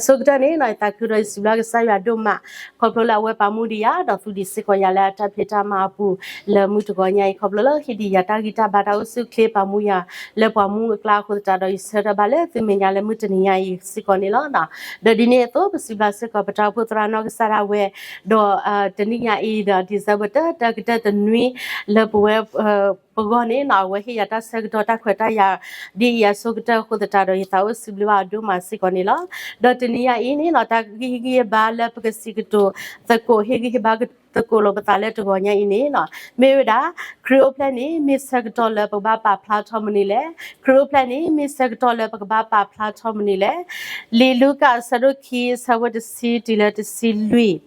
အဆိကတၢၢ်န့ၣ် ယသးခုဒီးယစံးဘျုးကစၢ်ယွၤဒိၣ်မး ခီဖျိလၢအဝဲပာ်မူဒံးယၤ ဒီးသူဒံးစ့ၢ်ကီးယၤလၢအတၢ်ဖံးတၢ်မၤအပူၤ လၢမုၢ်တဂီၤညါအံၤ ခီဖျိလၢဟ့ၣ်ဒံးယၤတၢ်ဂံၢ်တၢ်ဘါတၢ်အိၣ်ဆူၣ်အိၣ်ချ့ပာ်မူယၤ လၢပှၤမူအကျါအဃိသတးဒီး ယဆၢထၢၣ်ဘၣ်လၢသုမဲာ်ညါလၢမုၢ်တနံၤညါအံၤစ့ၢ်ကီးန့ၣ်လီၤ. ဒီးဒ်န့ၣ်အသိး ပစံးဘျုးစ့ၢ်ကီးပတၢ်အိၣ်ဖှိၣ်သရၣ်နီၢ်ကစၢ်ဒၣ်ဝဲ ဒီးတနံၤညါအံၤဒီး December တၢ တၢကတၢၢ်တနွံ လၢပဝဲ ပဂီၢ်န့ၣ်နီၤ အဝဲဟ့ၣ်ယၤတၢ်ဆၢကတီၢ်တၢ်ခွဲးတၢ်ယာ် ဒ်အံၤအဆိကတၢၢ်အဃိသတးဒီး ယသးအိၣ်စံးဘျုးဘၣ်အီၤဒိၣ်မးစ့ၢ်ကီးန့ၣ်လီၤ. ဒီးတနံၤညါအံၤန့ၣ်နီၤ တၢ်ဟ့ၣ်ဂံၢ်ဟ့ၣ်ဘါလၢပကစံးကတိၤသကိး ဟ့ၣ်ဂံၢ်ဟ့ၣ်ဘါသကိးလိာ်ပသးလၢတဂီၤညါအံၤန့ၣ်နီၤ မ့ၢ်ဝဲဒၣ် ခရံာ်အိၣ်ဖျဲၣ်န့ၣ် မ့ၢ်ဆၢကတီၢ်လၢပကဘၣ်ပာ်ဖျါထီၣ်မနုၤလဲၣ်. ခရံာ်အိၣ်ဖျဲၣ်န့ၣ် မ့ၢ်ဆၢကတီၢ်လၢပကဘၣ်ပာ်ဖျါထီၣ်မနုၤလဲၣ်. လံာ်လူၤကၣ်အဆၢဒိၣ်ခံ အဆၢဖိတဆံတုၤလၢတဆံလွံၢ်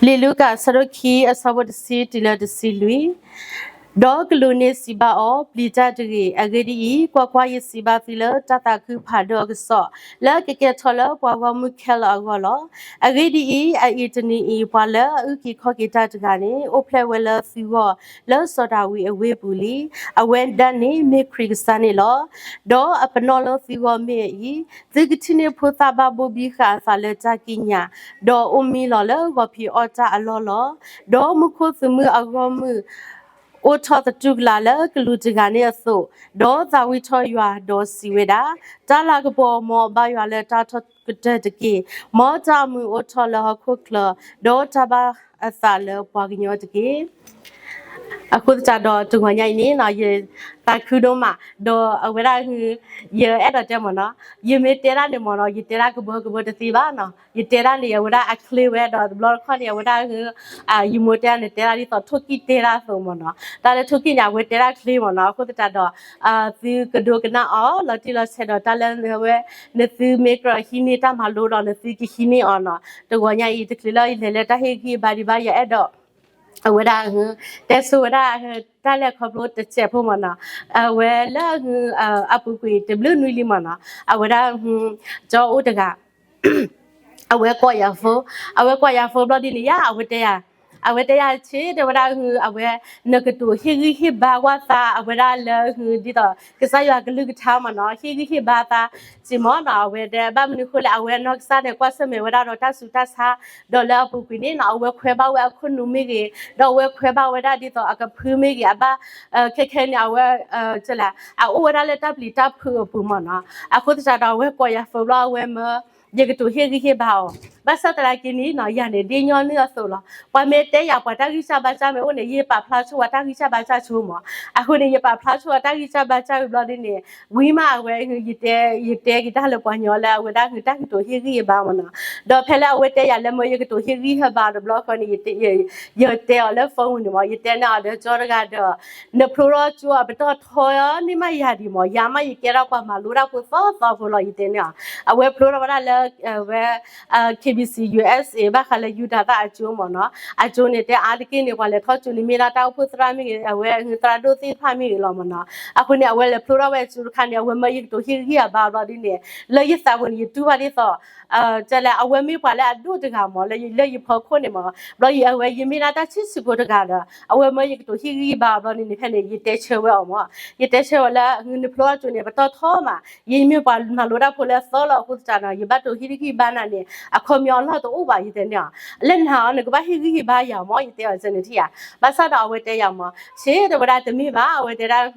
လံာ်လူၤကၣ်အဆၢဒိၣ်ခံ အဆၢဖိတဆံတုၤလၢတဆံလွံၢ်, ဒီးကလူးန့ၣ်စံးဘၣ်အီၤ, ပျံၤတၢ်တဂ့ၤ. အဂ့ၢ်ဒ်အံၤ, ကွၢ်ကွၢ်, ယစံးဘၣ်သုလၢတၢ်သးခုဖးဒိၣ်အကစီၣ်, လၢကကဲထီၣ်လၢပှၤဂီၢ်မုၢ်ခဲလၢာ်အဂီၢ်လီၤ. အဂ့ၢ်ဒ်အံၤ, အအံၤတနံၤအံၤ ပှၤလၢအအုၣ်က့ၤခီၣ်က့ၤတၢ်တဂၤန့ၣ် အိၣ်ဖျဲၣ်ဝဲလၢသုဂီၢ် လၢစီၤဒၤဝံးအဝ့ၢ်ပူၤလံ. အဝဲဒၣ်န့ၣ်မ့ၢ်ခရံာ်ကစၢ်န့ၣ်လီၤ. ဒီးအပနီၣ်လၢသုဂီၢ်မ့ၢ်အအံၤ, သုကထံၣ်န့ၢ်ဖိသၣ်ဘၣ်ဘိၣ်ဘံဃာ်အသးလၢတၢ်ကံးညာ်, ဒီးအိၣ်မံလီၤလၢဂီၤဖံးအီၣ်တၢ်အလီၢ်လီၤ. ဒီးမူခိၣ်သုးမုၢ်အဂီၢ်မုၢ် အိၣ်ထီၣ်သတူၢ်ကလာ်လၢကလူးတဂၤန့ၣ်အသိး, ဒီးသးဝံၣ်ထီၣ်ယွၤ, ဒီးစံးဝဲဒၣ်, တၢ်လၤကပီၤ မ်အဘၣ်ယွၤလၢတၢ်ထီၣ်ကတၢၢ်တက့ၢ်. မ်တၢ်အမုာ်အိၣ်ထီၣ်လၢဟီၣ်ခိၣ်ချၢ, ဒီးတၢ်ဘၣ်အသးလၢပှၤကညီတက့ၢ်. အဃိသတးဒီးတဂီၤညါအံၤန့ၣ်နီၤ ယသးခုဒိၣ်မး, ဒီးအဝဲဒၣ်ဟု ယအဲၣ်ဒိးတဲမ့ၢ်နီၤ, ယမ့ၢ်တဲဒၣ်န့ၣ်မ့ၢ်နီၤ ယတဲဒၣ်ကဘၢကဘၢတသ့ဘၣ်နီၤ, ယတဲဒၣ်န့ၣ် အဝဲဒၣ်အချ့ဝဲဒီးတဘျီတခီၣ်န့ၣ် အဝဲဒၣ်ဟု ယမိၢ်တဲဒၣ်န့ၣ် တဲဒၣ်ဒ်သိးထိၣ်ကံၣ်တဲဒၣ်အသိးမ့ၢ်နီၤ, တၢ်လၢထိၣ်ကံၣ်န့ၣ် အဝဲတဲဒၣ်ချ့မ့ၢ်နီၤ, အဃိသတးဒီး သုကဒိကနၣ်အီၤလီၤတံၢ်လီၤဆဲးဒီးတၢ်လၢဝဲ နသုမ့ၢ်ကြၢးဟံးန့ၢ်တၢ်မၤလိဒီး နသုကဟံးန့ၢ်အီၤနီၤ, တဂီၤညါအံၤ တချုးလၢယလဲၤလၢတၢ်ဟ့ၣ်ဂံၢ်ဘါဒံးဘၣ် ယအဲၣ်ဒိး အဝဲဒၣ် တဲဆိဝဲဒၣ် တၢ်လဲၤခီဖျိတစဲးဖိမ့ၢ်နီၤ, အဝဲလၢ အပူၤကွံာ်တဘျုးနွံလံမ့ၢ်နီၤ, အဝဲဒၣ် ကၠီအိၣ်တဂၤ အဝဲကိးယၤဖိ, အဝဲကိးယၤဖိဘျီဒ်န့ၣ် ယၤ အဝဲတဲယၤ, အဝဲတဲယၤဆ့ တဲဝဲဒၣ် အဝဲ နကတိၤဟ့ၣ်ဂံၢ်ဟ့ၣ်ဘါကွၢ်သး အဝဲဒၣ်လၢ ဒ်သိး ကစၢ်ယွၤကလုၢ်ကထါမ့ၢ်နီၤ ဟ့ၣ်ဂံၢ်ဟ့ၣ်ဘါသး စ့ၢ်မ့ၢ်နီၤ, အဝဲတဲ ဘၣ်မနုၤဃိလဲၣ် အဝဲနီၢ်ကစၢ်န့ၣ် ကွၢ်ဆၢၣ်မဲာ်ဝဲဒၣ်ဒီးတၢ်ဆူးတၢ်ဆါ, ဒီးလၢအပူၤကွံာ်န့ၣ်နီၤ အဝဲခွဲးဘၣ်ဝဲအခိၣ်နူာ်မ့ၢ်ဂ့ၤ, ဒီးအဝဲခွဲးဘၣ်ဝဲဒၣ်ဒ်သိးအကဖုမ့ၢ်ဂ့ၤ, အဘၣ် ခဲခဲန့ၣ် အဝဲ လၢ အအိၣ်ဝဲဒၣ်လၢတၢ်ပျံၤတၢ်ဖုးအပူၤမ့ၢ်နီၤ, အဃိသတးဒီးအဝဲကိးယၤဖိဘျီ အဝဲမၢ ယကတိၤဟ့ၣ်ဂံၢ်ဟ့ၣ်ဘါအီၤ, ဘၣ်ဆၣ်သနာ်က့န့ၣ်နီၤ ယၤန့ၣ် ဒ်ညီနုၢ်အသိးလီၤ. ပှၤမ့ၢ်တဲယၤပှၤတၢ်ဂံၢ်စၢ်ဘါစၢ်မ့ၢ်အိၣ်န့ၣ် ယပာ်ဖျါဆိပှၤတၢ်ဂံၢ်စၢ်ဘါစၢ်ဆိမ့ၢ်, အဃိန့ၣ် ယပာ်ဖျါဆိပှၤတၢ်ဂံၢ်စၢ်ဘါစၢ်ဝံၤဘျီဒ်န့ၣ် ဝံၤမးအဝဲ ယတဲ ယတဲက့ၤတၢ်လၢပှၤကညီလၢအဝဲဒၣ်ဟုတၢ်ကတိၤဟ့ၣ်ဂံၢ်ဟ့ၣ်ဘါမ့ၢ်နီၤ, ဒီးဖဲလၢအဝဲတဲယၤလၢမၢယကတိၤဟ့ၣ်ဂံၢ်ဟ့ၣ်ဘါတဘျီဃီန့ၣ် ယတဲအီၤလၢ phone န့ၣ်မ့ၢ် ယတဲန့ၢ်အီၤဒီးကၠီတဂၤဒီး နဖျိထီၣ်ကၠိအပတီၢ်ထီန့ၢ်မးယၤဒံးမ့ၢ်, ယၤမးယကဲထီၣ်ပှၤမၤလိတၢ်ဖိသီသီဖိလီၤ ယတဲန့ၢ်အီၤ, အဝဲဖျိထီၣ်ဝဲဒၣ်လၢ ဝဲ K B C U S A ဘၣ်ဃးလၢယူဒၤသၣ်အကၠိမ့ၢ်နီၤ, အကၠိန့ၣ် တဲအါတက့ၢ်န့ၣ် ပှၤလဲၤထီၣ်ကၠိန့ၣ် မ့ၢ်ဒၣ်တၢ်အိၣ်ဖှိၣ်သရၣ်မ့ၢ်ဂ့ၤ အဝဲသရၣ်ဒိၣ်သ့ၣ်တဖၣ်မ့ၢ်ဂ့ၤလီၤမ့ၢ်နီၤ, အဃိန့ၣ် အဝဲလဲၤဖျိထီၣ်ဝဲအကၠိတခါန့ၣ် အဝဲမၢယကတိၤဟ့ၣ်ဂံၢ်ဟ့ၣ်ဘါဘျီဒ်န့ၣ် လၢယသးပူၤန့ၣ် ယတူၢ်ဘၣ်ဒ်သိး ကလဲၣ် အဝဲမ့ၢ်ပှၤလၢအဒိၣ်တဂၤမ့ၢ် လၢယဖီခိၣ်န့ၣ်မ့ၢ်, ဘျီယအဝဲယမ့ၢ်ဒၣ်တၢ်ဆံးဆံးဖိတဂၤဒီး အဝဲမၢယကတိၤဟ့ၣ်ဂံၢ်ဟ့ၣ်ဘါဘျီန့ၣ်န့ၣ် ဖဲန့ၣ်ယတဲဆၢဝဲအီၤမ့ၢ်, ယတဲဆၢဝဲလၢ နဖျိထီၣ်ကၠိန့ၣ် ပတီၢ်ထီမး, ယမ့ၢ်ပှၤမၤလိတၢ်ဖိလၢအသီလီၤအဃိသတးဒီး ယဘၣ်တိၤဟ့ၣ်ဂံၢ်ဟ့ၣ်ဘါနၤန့ၣ် အခီပညီအလီၢ်တအိၣ်ဘၣ် ယတဲန့ၢ်အီၤ, လၢနၤအီၤ နကဘၣ်ဟ့ၣ်ဂံၢ်ဟ့ၣ်ဘါယၤမ့ၢ် ယတဲအီၤန့ၣ်ထံၣ်ဧါ, ဘၣ်ဆၣ်ဒီးအဝဲတဲယၤမ့ၢ် ဆ့ တဲဝဲဒၣ်တမ့ၢ်ဘၣ် အဝဲတဲဒၣ်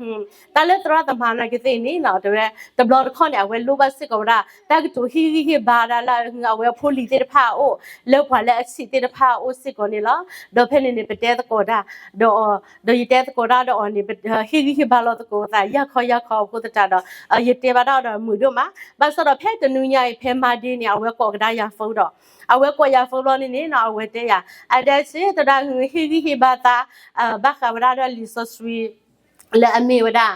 တၢ်လၢသရၣ်သမါနာ်က့သ့ၣ်န့ၣ်နီၤ တဲဝဲ တဘျီတခီၣ်န့ၣ် အဝဲလိၣ်ဘၣ်စ့ၢ်ကီးဝဲဒၣ် တၢ်ကတိၤဟ့ၣ်ဂံၢ်ဟ့ၣ်ဘါဒၣ်လၢအဝဲဖိလံၤသ့ၣ်တဖၣ်အအိၣ် လၢပှၤလၢအဆံးသ့ၣ်တဖၣ်အအိၣ်စ့ၢ်ကီးန့ၣ်လီၤ. ဒီးဖဲန့ၣ်န့ၣ် ပတဲသကိးတၢ် ဒီး ဒီးယတဲသကိးတၢ်ဒီးအီၤန့ၣ် ဟ့ၣ်ဂံၢ်ဟ့ၣ်ဘါလိာ်သကိးသး ယၢ်ခီယၢ်ခီအဃိသတးဒီး ယတဲဘၣ်တၢ်ဒီးမုာ်ဒိၣ်မး, ဘၣ်ဆၣ်ဒီးဖဲတနွံညါအံၤ ဖဲမၤဒ့န့ၣ် အဝဲကိးကဒါယၤ phone ဒီး အဝဲကိးယၤ phone ဘျီန့ၣ်န့ၣ်နီၤ အဝဲတဲယၤ အဒဲဆ့ တဒၣ်ဟ့ၣ်ဂံၢ်ဟ့ၣ်ဘါသး ဘၣ်ဃးဝဲဒၣ်ဒီးလံာ်စီဆှံ လၢအမ့ၢ်ဝဲဒၣ်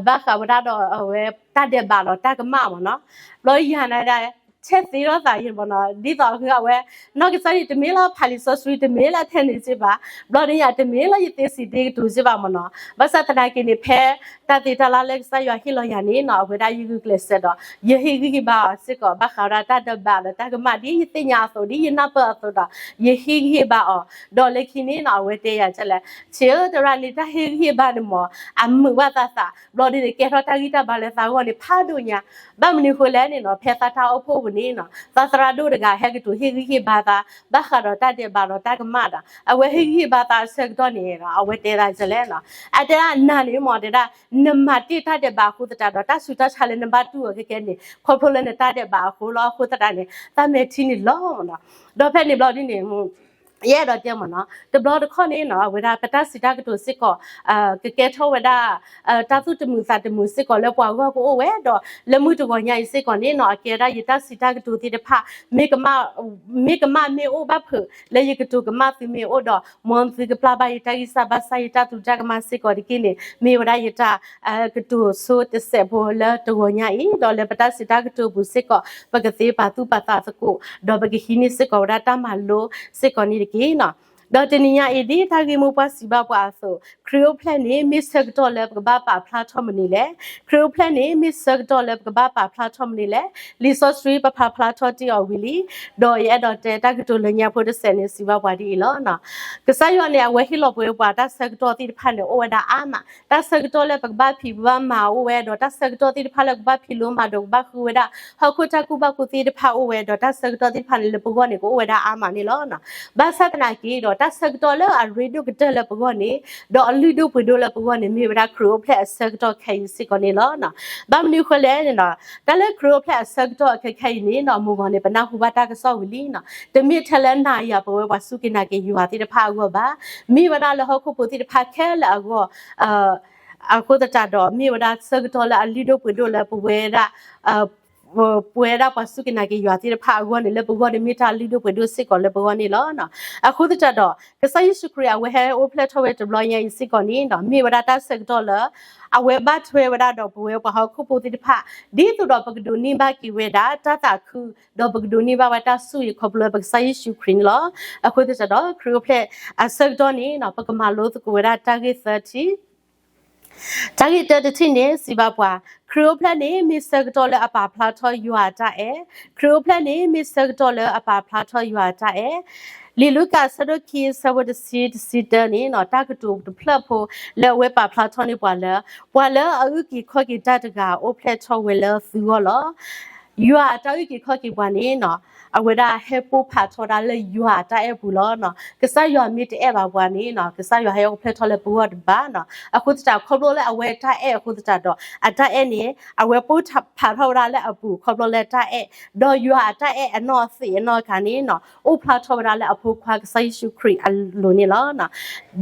ဘၣ်ဃးဝဲဒၣ်ဒီးအဝဲတၢ်ဒဲးဘးဒီးတၢ်ကမၣ်မ့ၢ်နီၤ, ဘျီယၤန့ၣ်ဒၣ် ထဲသ့ထီၣ်သးယဲမ့ၢ်နီၤ, ဒ်သိးအဝဲ နီၢ်ကစၢ်ယွၤတမ့ၢ်လၢဖးလံာ်စီဆှံ တမ့ၢ်လၢထဲန့ၣ်စ့ၢ်ဘၣ်, ဘျီဒ်န့ၣ် တမ့ၢ်လၢယသ့စံးသ့ကတိၤစ့ၢ်ဘၣ်မ့ၢ်နီၤ. ဘၣ်ဆၣ်သနာ်က့န့ၣ် ဖဲတၢ်သ့တၢ်လၢ်လၢကစၢ်ယွၤဟ့ၣ်လီၤယၤန့ၣ်နီၤ အဝဲဒၣ်ယဂုာ်ကျဲးစၢးဒီး ယဟ့ၣ်ဂံၢ်ဟ့ၣ်ဘါအီၤစ့ၢ်ကီး ဘၣ်ဃးဝဲဒၣ်တၢ်ဒဲးဘးဒီးတၢ်ကမၣ် ဒ်ယသ့ၣ်ညါအသိး ဒ်ယနၢ်ပၢၢ်အသိးဒီး ယဟ့ၣ်ဂံၢ်ဟ့ၣ်ဘါအီၤ, ဒီးလၢခံန့ၣ်နီၤ အဝဲတဲယၤဒ်လဲၣ်, ဆံးဧၢ သရၣ်န့ၣ် တၢ်ဟ့ၣ်ဂံၢ်ဟ့ၣ်ဘါန့ၣ်မ့ၢ် အမုာ်ဘၣ်သးသး ဘျီဒ်န့ၣ် ကဲထီၣ်တၢ်ဂံၢ်တၢ်ဘါလၢသးအဂီၢ်န့ၣ် ဖးဒိၣ်ညါ, ဘၣ်မနုၤအဃိလဲၣ်န့ၣ်နီၤ ဖဲသးတၢ်အိၣ်ဖှိၣ်ပူၤန့ၣ်နီၤ သးသရၣ်ဒိၣ်တဂၤဟဲကတိၤဟ့ၣ်ဂံၢ်ဟ့ၣ်ဘါသး ဘၣ်ဃးဒီးတၢ်ဒဲးဘးဒီးတၢ်ကမၣ်ဒီး အဝဲဟ့ၣ်ဂံၢ်ဟ့ၣ်ဘါသးအဆၢကတီၢ်န့ၣ်နီၤ အဝဲတဲသးဒ်လဲၣ်နီၤ, အတဲဒၣ်နၤန့ၣ်မ့ၢ်တဲဒၣ် နမၤတ့ၢ်တၢ်ဒဲးဘးအဃိသတးဒီး တၢ်ဆူးတၢ်ဆါလၢနဘၣ်တူၢ်အီၤခဲခဲန့ၣ် ခီဖျိလၢနတၢ်ဒဲးဘးအဃိလီၤ. အဃိသတးန့ၣ် သးမဲာ်ထံန့ၣ်လီၤမ့ၢ်နီၤ. ဒီးဖဲန့ၣ်ဘျီဒ်န့ၣ် ယအဲၣ်ဒိးတဲမ့ၢ်နီၤ တဘျီတခီၣ်န့ၣ်နီၤ အဝဲဒၣ်ပတၢ်စံးတၢ်ကတိၤစ့ၢ်ကီး ကကဲထီၣ်ဝဲဒၣ် တၢ်သူၣ်တမုာ်သးတမုာ်စ့ၢ်ကီးလၢပှၤဂီၢ်ကအိၣ်ဝဲဒီး လၢမုၢ်တဂီၤညါအံၤစ့ၢ်ကီးန့ၣ်နီၤ အကဲဒၣ်ယတၢ်စံးတၢ်ကတိၤသ့ၣ်တဖၣ် မ့ၢ်ကမၣ် မ့ၢ်ကမၣ်မ့ၢ်အိၣ်ဘၣ်ဖုး လၢယကတိၤကမၣ်သုမ့ၢ်အိၣ်ဒီး မ်သုကပျၢ်ဘၣ်ယတၢ်ဂံၢ်စၢ်ဘါစၢ် ယတၢ်သူတၢ်ကမၣ်စ့ၢ်ကီးတက့ၢ်န့ၣ် မ့ၢ်ဝဲဒၣ်ယတၢ်ကတိၤဆိတစဲးဖိလၢတဂီၤညါအံၤ ဒီးလၢပတၢ်စံးတၢ်ကတိၤပူၤစ့ၢ်ကီး ပကသ့ပာ်သူၣ်ပာ်သးသကိး ဒီးပကဟံးန့ၢ်စ့ၢ်ကီးဝဲဒၣ်တၢ်မၤလိစ့ၢ်ကီးန့ၣ်တက့ၢ်နီၤ. ဒီးတနံၤညါအံၤ ဒ်တၢ်ဂ့ၢ်မိၢ်ပှၢ်စံးဘၣ်ပှၤအသိး ခရံာ်အိၣ်ဖျဲၣ်န့ၣ် မ့ၢ်ဆၢကတီၢ်လၢပကဘၣ်ပာ်ဖျါထီၣ်မနုၤလဲၣ်. ခရံာ်အိၣ်ဖျဲၣ်န့ၣ် မ့ၢ်ဆၢကတီၢ်လၢပကဘၣ်ပာ်ဖျါထီၣ်မနုၤလဲၣ်. လံာ်စီဆှံပဖးဖျါထီၣ်တ့ၢ်အီၤဝံၤလံ, ဒီးယအဲၣ်ဒိးတဲတၢ်ကတိၤလၢညါဖိတစဲးန့ၣ် စံးဘၣ်ပှၤဒ်အံၤလီၤ. ကစၢ်ယွၤန့ၣ် အဝဲဟ့ၣ်လီၤပဝဲပှၤတၢ်ဆၢကတီၢ်သ့ၣ်တဖၣ်န့ၣ် အိၣ်ဝဲဒၣ်အါမး, တၢ်ဆၢကတီၢ်လၢပကဘၣ်ဖံးပဘၣ်မၤအိၣ်ဝဲ, ဒီးတၢ်ဆၢကတီၢ်သ့ၣ်တဖၣ်လၢပကဘၣ်ဖံးလိမၤဒိး ပဘၣ်ဃုဝဲဒၣ် ဟီၣ်ခိၣ်တၢ်ကူၣ်ဘၣ်ကူၣ်သ့သ့ၣ်တဖၣ်အိၣ်ဝဲ, ဒီးတၢ်ဆၢကတီၢ်သ့ၣ်တဖၣ်န့ၣ် လၢပဂီၢ်န့ၣ် ကအိၣ်ဝဲဒၣ်အါမးန့ၣ်လီၤ. ဘၣ်ဆၣ်သနာ်က့ဒီး တၢ်ဆၢကတီၢ်လၢအရ့ဒိၣ်ကတၢၢ်လၢပဂီၢ်န့ၣ်, ဒီးအလုၢ်ဒိၣ်ပှ့ၤဒိၣ်လၢပဂီၢ်န့ၣ် မ့ၢ်ဝဲဒၣ်ခရံာ်အိၣ်ဖျဲၣ်အဆၢကတီၢ်ခဲအံၤစ့ၢ်ကီးန့ၣ်လီၤ. ဘၣ်မနုၤအဃိလဲၣ်န့ၣ်ဒီး တၢ်လၢခရံာ်အိၣ်ဖျဲၣ်အဆၢကတီၢ်အခဲခဲအံၤန့ၣ်ဒီး မုၢ်ဂီၤန့ၣ် ပနၢ်ဟူဘၣ်တၢ်ကစီၣ်ဝံၤလံနီၤ, တမ့ၢ်ထဲလၢနၤယၤပဝဲပှၤစူၢ်က့ၤနာ်က့ၤယွၤသ့ၣ်တဖၣ်အဂီၢ်ဘၣ်, မ့ၢ်ဝဲဒၣ်လၢဟီၣ်ခိၣ်ဖိသ့ၣ်တဖၣ်ခဲလၢာ်အဂီၢ် အဃိသတးဒီး မ့ၢ်ဝဲဒၣ်ဆၢကတီၢ်လၢအလုၢ်ဒိၣ်ပှ့ၤဒိၣ်လၢပဝဲဒၣ် ပဝဲဒၣ်ပှၤစူၢ်က့ၤနာ်က့ၤယွၤသ့ၣ်တဖၣ်အဂီၢ်န့ၣ် လၢပဂီၢ်န့ၣ်မ့ၢ်တၢ်လုၢ်ဒိၣ်ပှ့ၤဒိၣ်စ့ၢ်ကီးလၢပဂီၢ်န့ၣ်လီၤ. အဃိသတးဒီး ကစၢ်ယ့ၣ်ၡူးခရံာ်အဝဲဟဲအိၣ်ဖျဲၣ်ထီၣ်ဝဲတဘျီညါအံၤစ့ၢ်ကီးန့ၣ်ဒီး မ့ၢ်ဝဲဒၣ်တၢ်ဆၢကတီၢ်လၢ အဝဲဘၣ်ထွဲဝဲဒၣ်ဒီးပဝဲပှၤဟီၣ်ခိၣ်ဖိသ့ၣ်တဖၣ် ဒ်သိးဒီးပကဒိးန့ၢ်ဘၣ်က့ၤဝဲဒၣ် တၢ်သးခု ဒီးပကဒိးန့ၢ်ဘၣ်ဝဲတၢ်ဆိၣ်ဂ့ၤခီဖျိပကစၢ်ယ့ၣ်ၡူးခရံာ်န့ၣ်လီၤ. အဃိသတးဒီး ခရံာ်အိၣ်ဖျဲၣ်အဆၢကတီၢ်န့ၣ် ပကမၤလိသကိးဝဲဒၣ်တၢ်ဂ့ၢ်သၢထံၣ် တၢ်ဂ့ၢ်တၢတထံၣ်န့ၣ် စံးဘၣ်ပှၤ, ခရံာ်အိၣ်ဖျဲၣ်န့ၣ် မ့ၢ်ဆၢကတီၢ်လၢအပာ်ဖျါထီၣ်ယွၤအတၢ်အဲၣ်, ခရံာ်အိၣ်ဖျဲၣ်န့ၣ် မ့ၢ်ဆၢကတီၢ်လၢအပာ်ဖျါထီၣ်ယွၤအတၢ်အဲၣ်. လံာ်လူၤကၣ်အဆၢဒိၣ်ခံ အဆၢဖိတဆံ တဆံတၢန့ၣ် တၢ်ကတိၤတဖျၢၣ်ဖိလၢအဝဲပာ်ဖျါထီၣ်န့ၢ်ပှၤလၢ ပှၤလၢအအုၣ်က့ၤခီၣ်က့ၤတၢ်တဂၤ အိၣ်ဖျဲၣ်ထီၣ်ဝဲလၢသုဂီၢ်လီၤ. ယွၤအတၢ်အုၣ်က့ၤခီၣ်က့ၤပှၤန့ၣ် အဝဲဒၣ်ဟဲပိၢ်ဖးထီၣ်ဝဲဒၣ်လၢယွၤအတၢ်အဲၣ်ပူၤလီၤ. ကစၢ်ယွၤမ့ၢ်တအဲၣ်ဘၣ်ပှၤန့ၣ် ကစၢ်ယွၤဟဲအိၣ်ဖျဲၣ်ထီၣ်လၢပဂီၢ်တဘၣ်နီၤ. အဃိသတး ခီဖျိလၢအဝဲတၢ်အဲၣ်အဃိသတးဒီး အတၢ်အဲၣ်န့ၣ် အဝဲပိၢ်ဖးထီၣ်ဝဲဒၣ်လၢအပူၤ ခီဖျိလၢတၢ်အဲၣ်, ဒီးယွၤအတၢ်အဲၣ်အနီၢ်သ့ၣ်အနီၢ်ကၤန့ၣ် အိၣ်ဖျါထီၣ်ဝဲဒၣ်လၢအဖိခွါကစၢ်ယ့ၣ်ၡူးခရံာ်အလိၤန့ၣ်လီၤ.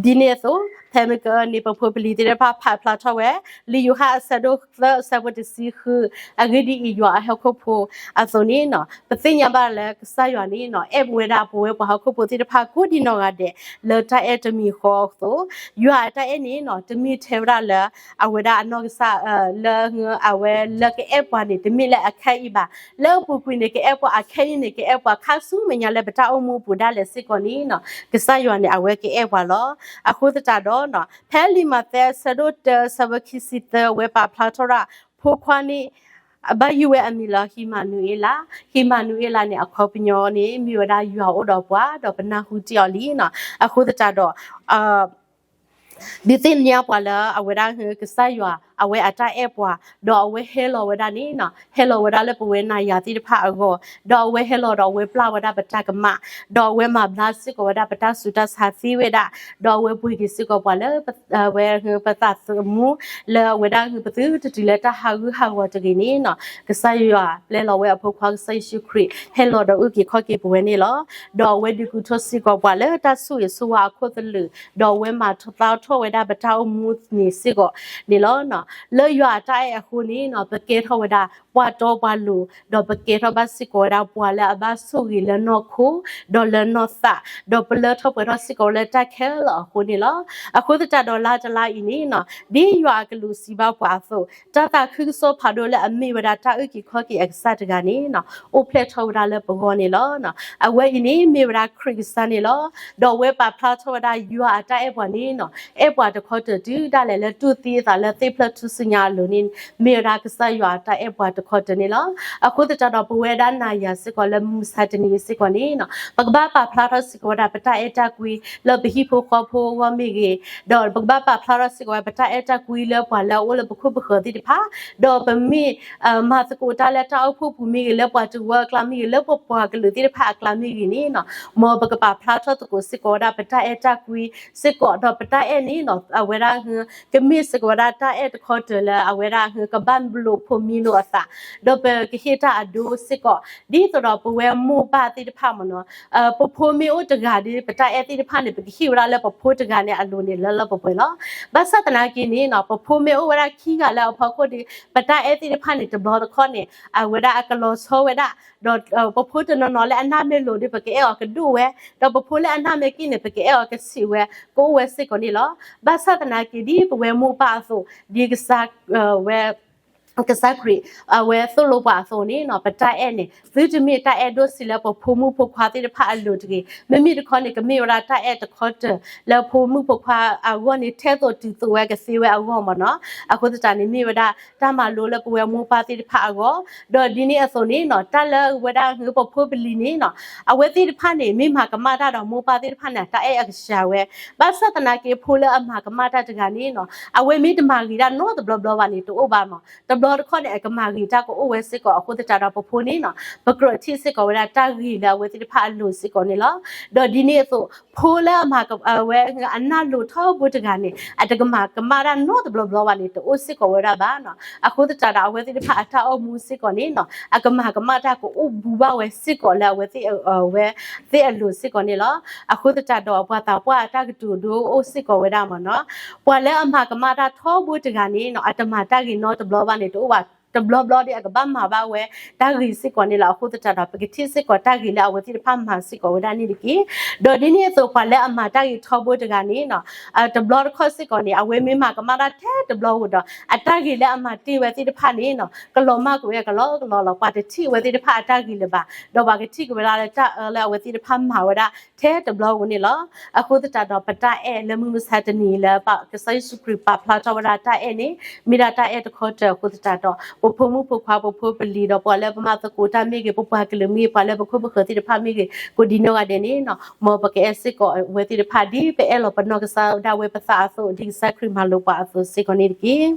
ဒ်န့ၣ်အသိး ဖဲမ့ၢ်ကန့ၣ် ပဖိပလံၤသ့ၣ်တဖၣ်ဖးဖျါထီၣ်ဝဲ လံာ်ယိၤဟၣ်အဆၢဒိၣ်သၢအဆၢဖိတဆံဃု အဂ့ၢ်ဒ်အံၤ ယွၤအဟဲဟီၣ်ခိၣ်ဖိအသိးန့ၣ်နီၤ ပသ့ၣ်ညါဘၣ်လၢကစၢ်ယွၤန့ၣ်နီၤ အဲၣ်ပဝဲဒၣ်ပဝဲပှၤဟီၣ်ခိၣ်ဖိသ့ၣ်တဖၣ်ကိးဒံးနီၢ်ဂၤဒဲး လၢတၢ်အဲၣ်တမံၤဃီအသိး ယွၤအတၢ်အဲၣ်န့ၣ်နီၤ တမ့ၢ်ထဲဝဲဒၣ်လၢ အဝဲဒၣ်အနီၢ်ကစၢ် လၢအဝဲလၢကအဲၣ်ပှၤန့ၣ် တမ့ၢ်လၢအခဲအံၤဘၣ်. လၢအပူၤကွံာ်န့ၣ် ကအဲၣ်ပှၤ အခဲအံၤန့ၣ် ကအဲၣ်ပှၤ ခါဆူမဲာ်ညါလၢပတၢ်အိၣ်မူအပူၤဒၣ်လဲာ်စ့ၢ်ကီးန့ၣ်နီၤ ကစၢ်ယွၤန့ၣ် အဝဲကအဲၣ်ပှၤလီၤ. အဃိသတးဒီးနီၤ ဖဲလံာ်မးသဲအဆၢဒိၣ်တၢအဆၢဖိခံဆံသၢ အဝဲပာ်ဖျါထီၣ်ဒၣ် ဖိခွါန့ၣ် ဘၣ်ယုၢ်ဝဲအမံၤလၢဟံမၤနူၤအ့လး, ဟံမၤနူၤအ့လးန့ၣ် အခီပညီန့ၣ် မ့ၢ်ဝဲဒၣ်ယွၤအိၣ်ဒီးပှၤ ဒီးပနၢ်ဟူတ့ၢ်အီၤလံနီၤ. အဃိသတးဒီး ဒုးသ့ၣ်ညါပှၤလၢအဝဲဒၣ် ကစၢ်ယွၤ အဝဲအတၢ်အဲၣ်ပှၤ ဒီးအဝဲဟဲလီၤဝဲဒၣ်န့ၣ်နီၤ ဟဲလီၤဝဲဒၣ်လၢပဝဲနၤယၤသ့ၣ်တဖၣ်အဂီၢ် ဒီးအဝဲဟဲလီၤဒီးအဝဲပျၢ်ဝဲဒၣ်ပတၢ်ကမၣ် ဒီးအဝဲမၤဘျါစ့ၢ်ကီးဝဲဒၣ်ပတၢ်ဆူးတၢ်ဆါသ့ဝဲဒၣ် ဒီးအဝဲပှ့ၤက့ၤစ့ၢ်ကီးပှၤလၢ အဝဲပသးသမူ လၢအဝဲဒၣ်ပသုတတုၤလၢတၢ်ဟးဂူာ်ဟးဂီၤတဂ့ၤန့ၣ်နီၤ ကစၢ်ယွၤပျဲလီၤဝဲအဖိခွါကစၢ်ယ့ၣ်ၡူးခရံာ် ဟဲလီၤဒီးအုၣ်က့ၤခီၣ်က့ၤပဝဲန့ၣ်လီၤ. ဒီးအဝဲဒုးကူထီၣ်စ့ၢ်ကီးပှၤလၢတၢ်ဆိၣ်ဂ့ၤဆိၣ်ဝါအခိၣ်သလုး ဒီးအဝဲမၤထီၣ်သါထီၣ်ဝဲဒၣ်ပတၢ်အိၣ်မူန့ၣ်စ့ၢ်ကီးန့ၣ်လီၤ. လၢယွၤအတၢ်အဲၣ်အဃိန့ၣ်နီၤ ပကဲထီၣ်ဝဲဒၣ်ပှၤတီပှၤလိၤ, ဒီးပကဲထီၣ်ဘၣ်စ့ၢ်ကီးဝဲဒၣ်ပှၤလၢအဘၣ်ဆိၣ်ဂ့ၤလၢနီၢ်ခိ, ဒီးလၢနီၢ်သး, ဒီးပလၢထီၣ်ပှဲၤထီၣ်စ့ၢ်ကီးလၢတၢ်ခဲလၢာ်အဃိန့ၣ်လီၤ. အဃိသတးဒီးလါတလါအံၤန့ၣ်နီၤ ဒ်ယွၤအကလူးစံးဘၣ်ပှၤအသိး, တၢ်သးခုကစီၣ်ဖးဒိၣ်လၢအမ့ၢ်ဝဲဒၣ်တၢ်အုၣ်က့ၤခီၣ်က့ၤအကစၢ်တဂၤန့ၣ်နီၤ အိၣ်ဖျဲၣ်ထီၣ်ဝဲဒၣ်လၢပဂီၢ်န့ၣ်လီၤ. အဝဲအံၤန့ၣ်မ့ၢ်ဝဲဒၣ်ခရံာ်ကစၢ်န့ၣ်လီၤ. ဒီးအဝဲပာ်ဖျါထီၣ်ဝဲဒၣ်ယွၤအတၢ်အဲၣ်ပှၤန့ၣ်နီၤ အဲၣ်ပှၤတခီတၢၤတုၤဒၣ်လဲာ်လၢတူၢ်သံအသးလၢသ့ၣ်ဖျၢၣ်ထူၣ်စုညါအလိၤန့ၣ် မ့ၢ်ဝဲဒၣ်ကစၢ်ယွၤအတၢ်အဲၣ်ပှၤတခီတၢၤန့ၣ်လီၤ. အဃိသတးဒီးပဝဲဒၣ်နၤယၤစ့ၢ်ကီးလၢမုၢ်မဆါတနံၤအံၤစ့ၢ်ကီးန့ၣ်နီၤ ပကဘၣ်ပာ်ဖျါထီၣ်စ့ၢ်ကီးဝဲဒၣ်ပတၢ်အဲၣ်တၢ်ကွံလၢပဟံၣ်ဖိဃီဖိအဂီၢ်မ့ၢ်ဂ့ၤ, ဒီးပကဘၣ်ပာ်ဖျါထီၣ်စ့ၢ်ကီးဝဲပတၢ်အဲၣ်တၢ်ကွံလၢပှၤလၢအအိၣ်လၢပခိၣ်ပဃၢၤသ့ၣ်တဖၣ်, ဒီးပမ့ၢ် မၤသကိးတၢ်လၢတၢ်အိၣ်ဖှိၣ်ပူၤမ့ၢ်ဂ့ၤ, လၢပှၤတဝၢအကျါမ့ၢ်ဂ့ၤ, လၢပပှၤကလုာ်သ့ၣ်တဖၣ်အကျါမ့ၢ်ဂ့ၤန့ၣ်နီၤ မ်ပကပာ်ဖျါထီၣ်သကိးစ့ၢ်ကီးဝဲဒၣ်ပတၢ်အဲၣ်တၢ်ကွံစ့ၢ်ကီး, ဒီးပတၢ်အဲၣ်န့ၣ်နီၤ အဝဲဒၣ် ကမ့ၢ်စ့ၢ်ကီးဝဲဒၣ်တၢ်အဲၣ်တခီတၢၤလၢအဝဲဒၣ်ကဘၣ်လိာ်ဖိးမံလိာ်အသး, ဒီးပကဟ့ၣ်တၢ်အဒိစ့ၢ်ကီး, ဒ်သိးဒီးပဝဲမိၢ်ပၢ်သ့ၣ်တဖၣ်မ့ၢ်နီၤ ပဖိမ့ၢ်အိၣ်တဂၤဒီး ပတၢ်အဲၣ်သ့ၣ်တဖၣ်န့ၣ် ပကဟ့ၣ်ဝဲဒၣ်လၢပဖိတဂၤန့ၣ်အလိၤန့ၣ် လၢလၢပှဲၤပှဲၤလီၤ. ဘၣ်ဆၣ်သနာ်က့န့ၣ်နီၤ ပဖိမ့ၢ်အိၣ်ဝဲဒၣ်ခံဂၤလၢအဖီခိၣ်ဒီး ပတၢ်အဲၣ်သ့ၣ်တဖၣ်န့ၣ် တဘျီတခီၣ်န့ၣ် အဝဲဒၣ်အကလီၤဆီဝဲဒၣ်, ဒီးပဖိတနီၤနီၤလၢအနၢ်မ့ၢ်လိၤဒီး ပကအဲၣ်အီၤကဒိၣ်ဝဲ, ဒီးပဖိလၢအနၢ်မ့ၢ်က့ၣ်န့ၣ် ပကအဲၣ်အီၤကဆံးဝဲ, ကအိၣ်ဝဲစ့ၢ်ကီးန့ၣ်လီၤ. ဘၣ်ဆၣ်သနာ်က့ ဒ်ပဝဲမိၢ်ပၢ်အသိး, ဒ်ကစၢ် ဝဲ ကစၢ်ခရံာ် အဝဲသိၣ်လိပှၤအသိးန့ၣ်နီၤ ပတၢ်အဲၣ်န့ၣ် သုတမ့ၢ်တၢ်အဲၣ်ဒိၣ်ဆံးလၢပဖိမုၣ်ဖိခွါသ့ၣ်တဖၣ်အလိၤတဂ့ၤ. မ့မ့ၢ်တခီန့ၣ် ကမ့ၢ်ဝဲဒၣ်တၢ်အဲၣ်တခီတၢၤလၢဖိမုၣ်ဖိခွါအဂီၢ်န့ၣ် ထဲသိးတုၤသိးဝဲကသ့ဝဲအဂီၢ်မ့ၢ်နီၤ. အဃိသတးန့ၣ် မ့ၢ်ဝဲဒၣ်တၢ်မၤလိလၢပဝဲမိၢ်ပၢ်သ့ၣ်တဖၣ်အဂီၢ်, ဒီးဒ်န့ၣ်အသိးန့ၣ်နီၤ တၢ်လၢဝဲဒၣ်ပဖိပလံၤန့ၣ်နီၤ အဝဲသ့ၣ်တဖၣ်န့ၣ် မ့ၢ်မၤကမၣ်တၢ်ဒီးမိၢ်ပၢ်သ့ၣ်တဖၣ်န့ၣ် တၢ်အဲၣ်အကစှၤဝဲ, ဘၣ်ဆၣ်သနာ်က့ ဖိလၢအမၤကမၣ်တၢ်တဂၤန့ၣ်နီၤ အဝဲမ့ၢ်တမၤဂ့ၤတၢ်နီတဘျီဘျီဘၣ်န့ၣ် တအိၣ်ဘၣ်မ့ၢ်, တဘျီတခီၣ်န့ၣ် အကမၤဂ့ၤတၢ်ကအိၣ်ဝဲစ့ၢ်ကီး. အဃိသတးဒီးပဖိန့ၣ်နီၤ ပကြၢးထံၣ်စ့ၢ်ကီးဝဲဒၣ်တၢ်ဂ့ၤလၢအဝဲသ့ၣ်တဖၣ်အလိၤစ့ၢ်ကီးန့ၣ်လီၤ. ဒီးဒ်န့ၣ်အသိး ဖိလၢအမၤက အဝဲအနၢ်လိၤထီဘိတဂၤန့ၣ် အတကမၤကမၣ်တၢ်နီတဘျီဘျီဘၣ်န့ၣ် တအိၣ်စ့ၢ်ကီးဝဲဒၣ်ဘၣ်နီၤ. အဃိသတးဒီး အဝဲသ့ၣ်တဖၣ်အတၢ်အိၣ်မူစ့ၢ်ကီးန့ၣ်နီၤ အကမၤကမၣ်တၢ်ကအိၣ်ဘူးဘၣ်ဝဲစ့ၢ်ကီးလၢအဝဲသ့ၣ် အဝဲသ့ၣ်အလိၤစ့ၢ်ကီးန့ၣ်လီၤ. အဃိသတးဒီး ပှၤသးပှၢ်အတၢ်ကတိၤဒိအိၣ်စ့ၢ်ကီးဝဲဒၣ်မ့ၢ်နီၤ ပှၤလၢအမၤကမၣ်တၢ်ထီဘိတဂၤန့ၣ်နီၤ အတမၤတၢ်ဂ့ၤနီတဘျီဘၣ်န့ၣ် တအိၣ်ဘၣ်, တဘျီဘျီဒီးအကဘၣ်မၤဘၣ်ဝဲတၢ်ဂ့ၤစ့ၢ်ကီးန့ၣ်လီၤ. အဃိသတးဒီး ပကထံၣ်စ့ၢ်ကီးတၢ်ဂ့ၤလၢအဝဲသ့ၣ်တဖၣ်မၤစ့ၢ်ကီးဝဲဒၣ်န့ၣ်တက့ၢ်. ဒီးဒ်န့ၣ်အသိး ပှၤလၢအမၤတၢ်ဂ့ၤထီဘိတဂၤန့ၣ်နီၤ တဘျီတခီၣ်စ့ၢ်ကီးန့ၣ် အဝဲမ့ၢ်မၤကမၣ်တၢ်ထဲတဘျီဧိၤဒီး အတၢ်ဂ့ၤလၢအမၤတ့ၢ်ဝဲသ့ၣ်တဖၣ်န့ၣ်နီၤ ကလီၤမၢ်ကွံာ်ဝဲကလီကလီလီၤ. ပှၤတထံၣ်ဝဲသ့ၣ်တဖၣ်အတၢ်ဂ့ၤလၢၤဘၣ်, ဒီးပှၤကထံၣ်က့ၤဝဲဒၣ်လၢတၢ်အၢလၢအဝဲသ့ၣ်တဖၣ်မၤဝဲဒၣ်ထဲတဘျီဧိၤန့ၣ်လီၤ. အဃိသတးဒီး ပတၢ်အဲၣ်လၢမုၢ်မဆါတနံၤလၢ ကစၢ်ယ့ၣ်ၡူးခရံာ်ပာ်ဖျါထီၣ်ဝဲဒၣ်တၢ်အဲၣ်န့ၣ် မ့ၢ်ဒၣ်တၢ်အဲၣ်တခီတၢၤအဃိသတးဒီး ပဖိမုၣ်ဖိခွါ ပဖိပလံၤ ဒီးပှၤလၢပမၤသကိးတၢ်မ့ၢ်ဂ့ၤ, ပပှၤကလုာ်မ့ၢ်ဂ့ၤ, ပှၤလၢပခိၣ်ပဃၢၤသ့ၣ်တဖၣ်မ့ၢ်ဂ့ၤ, ကိးဒံနီၢ်ဂၤဒဲးန့ၣ်နီၤ မ်ပကအဲၣ်စ့ၢ်ကီးဝဲသ့ၣ်တဖၣ် ဒ်ပအဲၣ်လီၤပနီၢ်ကစၢ်ဒၣ်ဝဲပသးအသိး, ဒ်ကစၢ်ခရံာ်မၤလိာ်ပှၤအသိးစ့ၢ်ကီးန့ၣ်တက့ၢ်.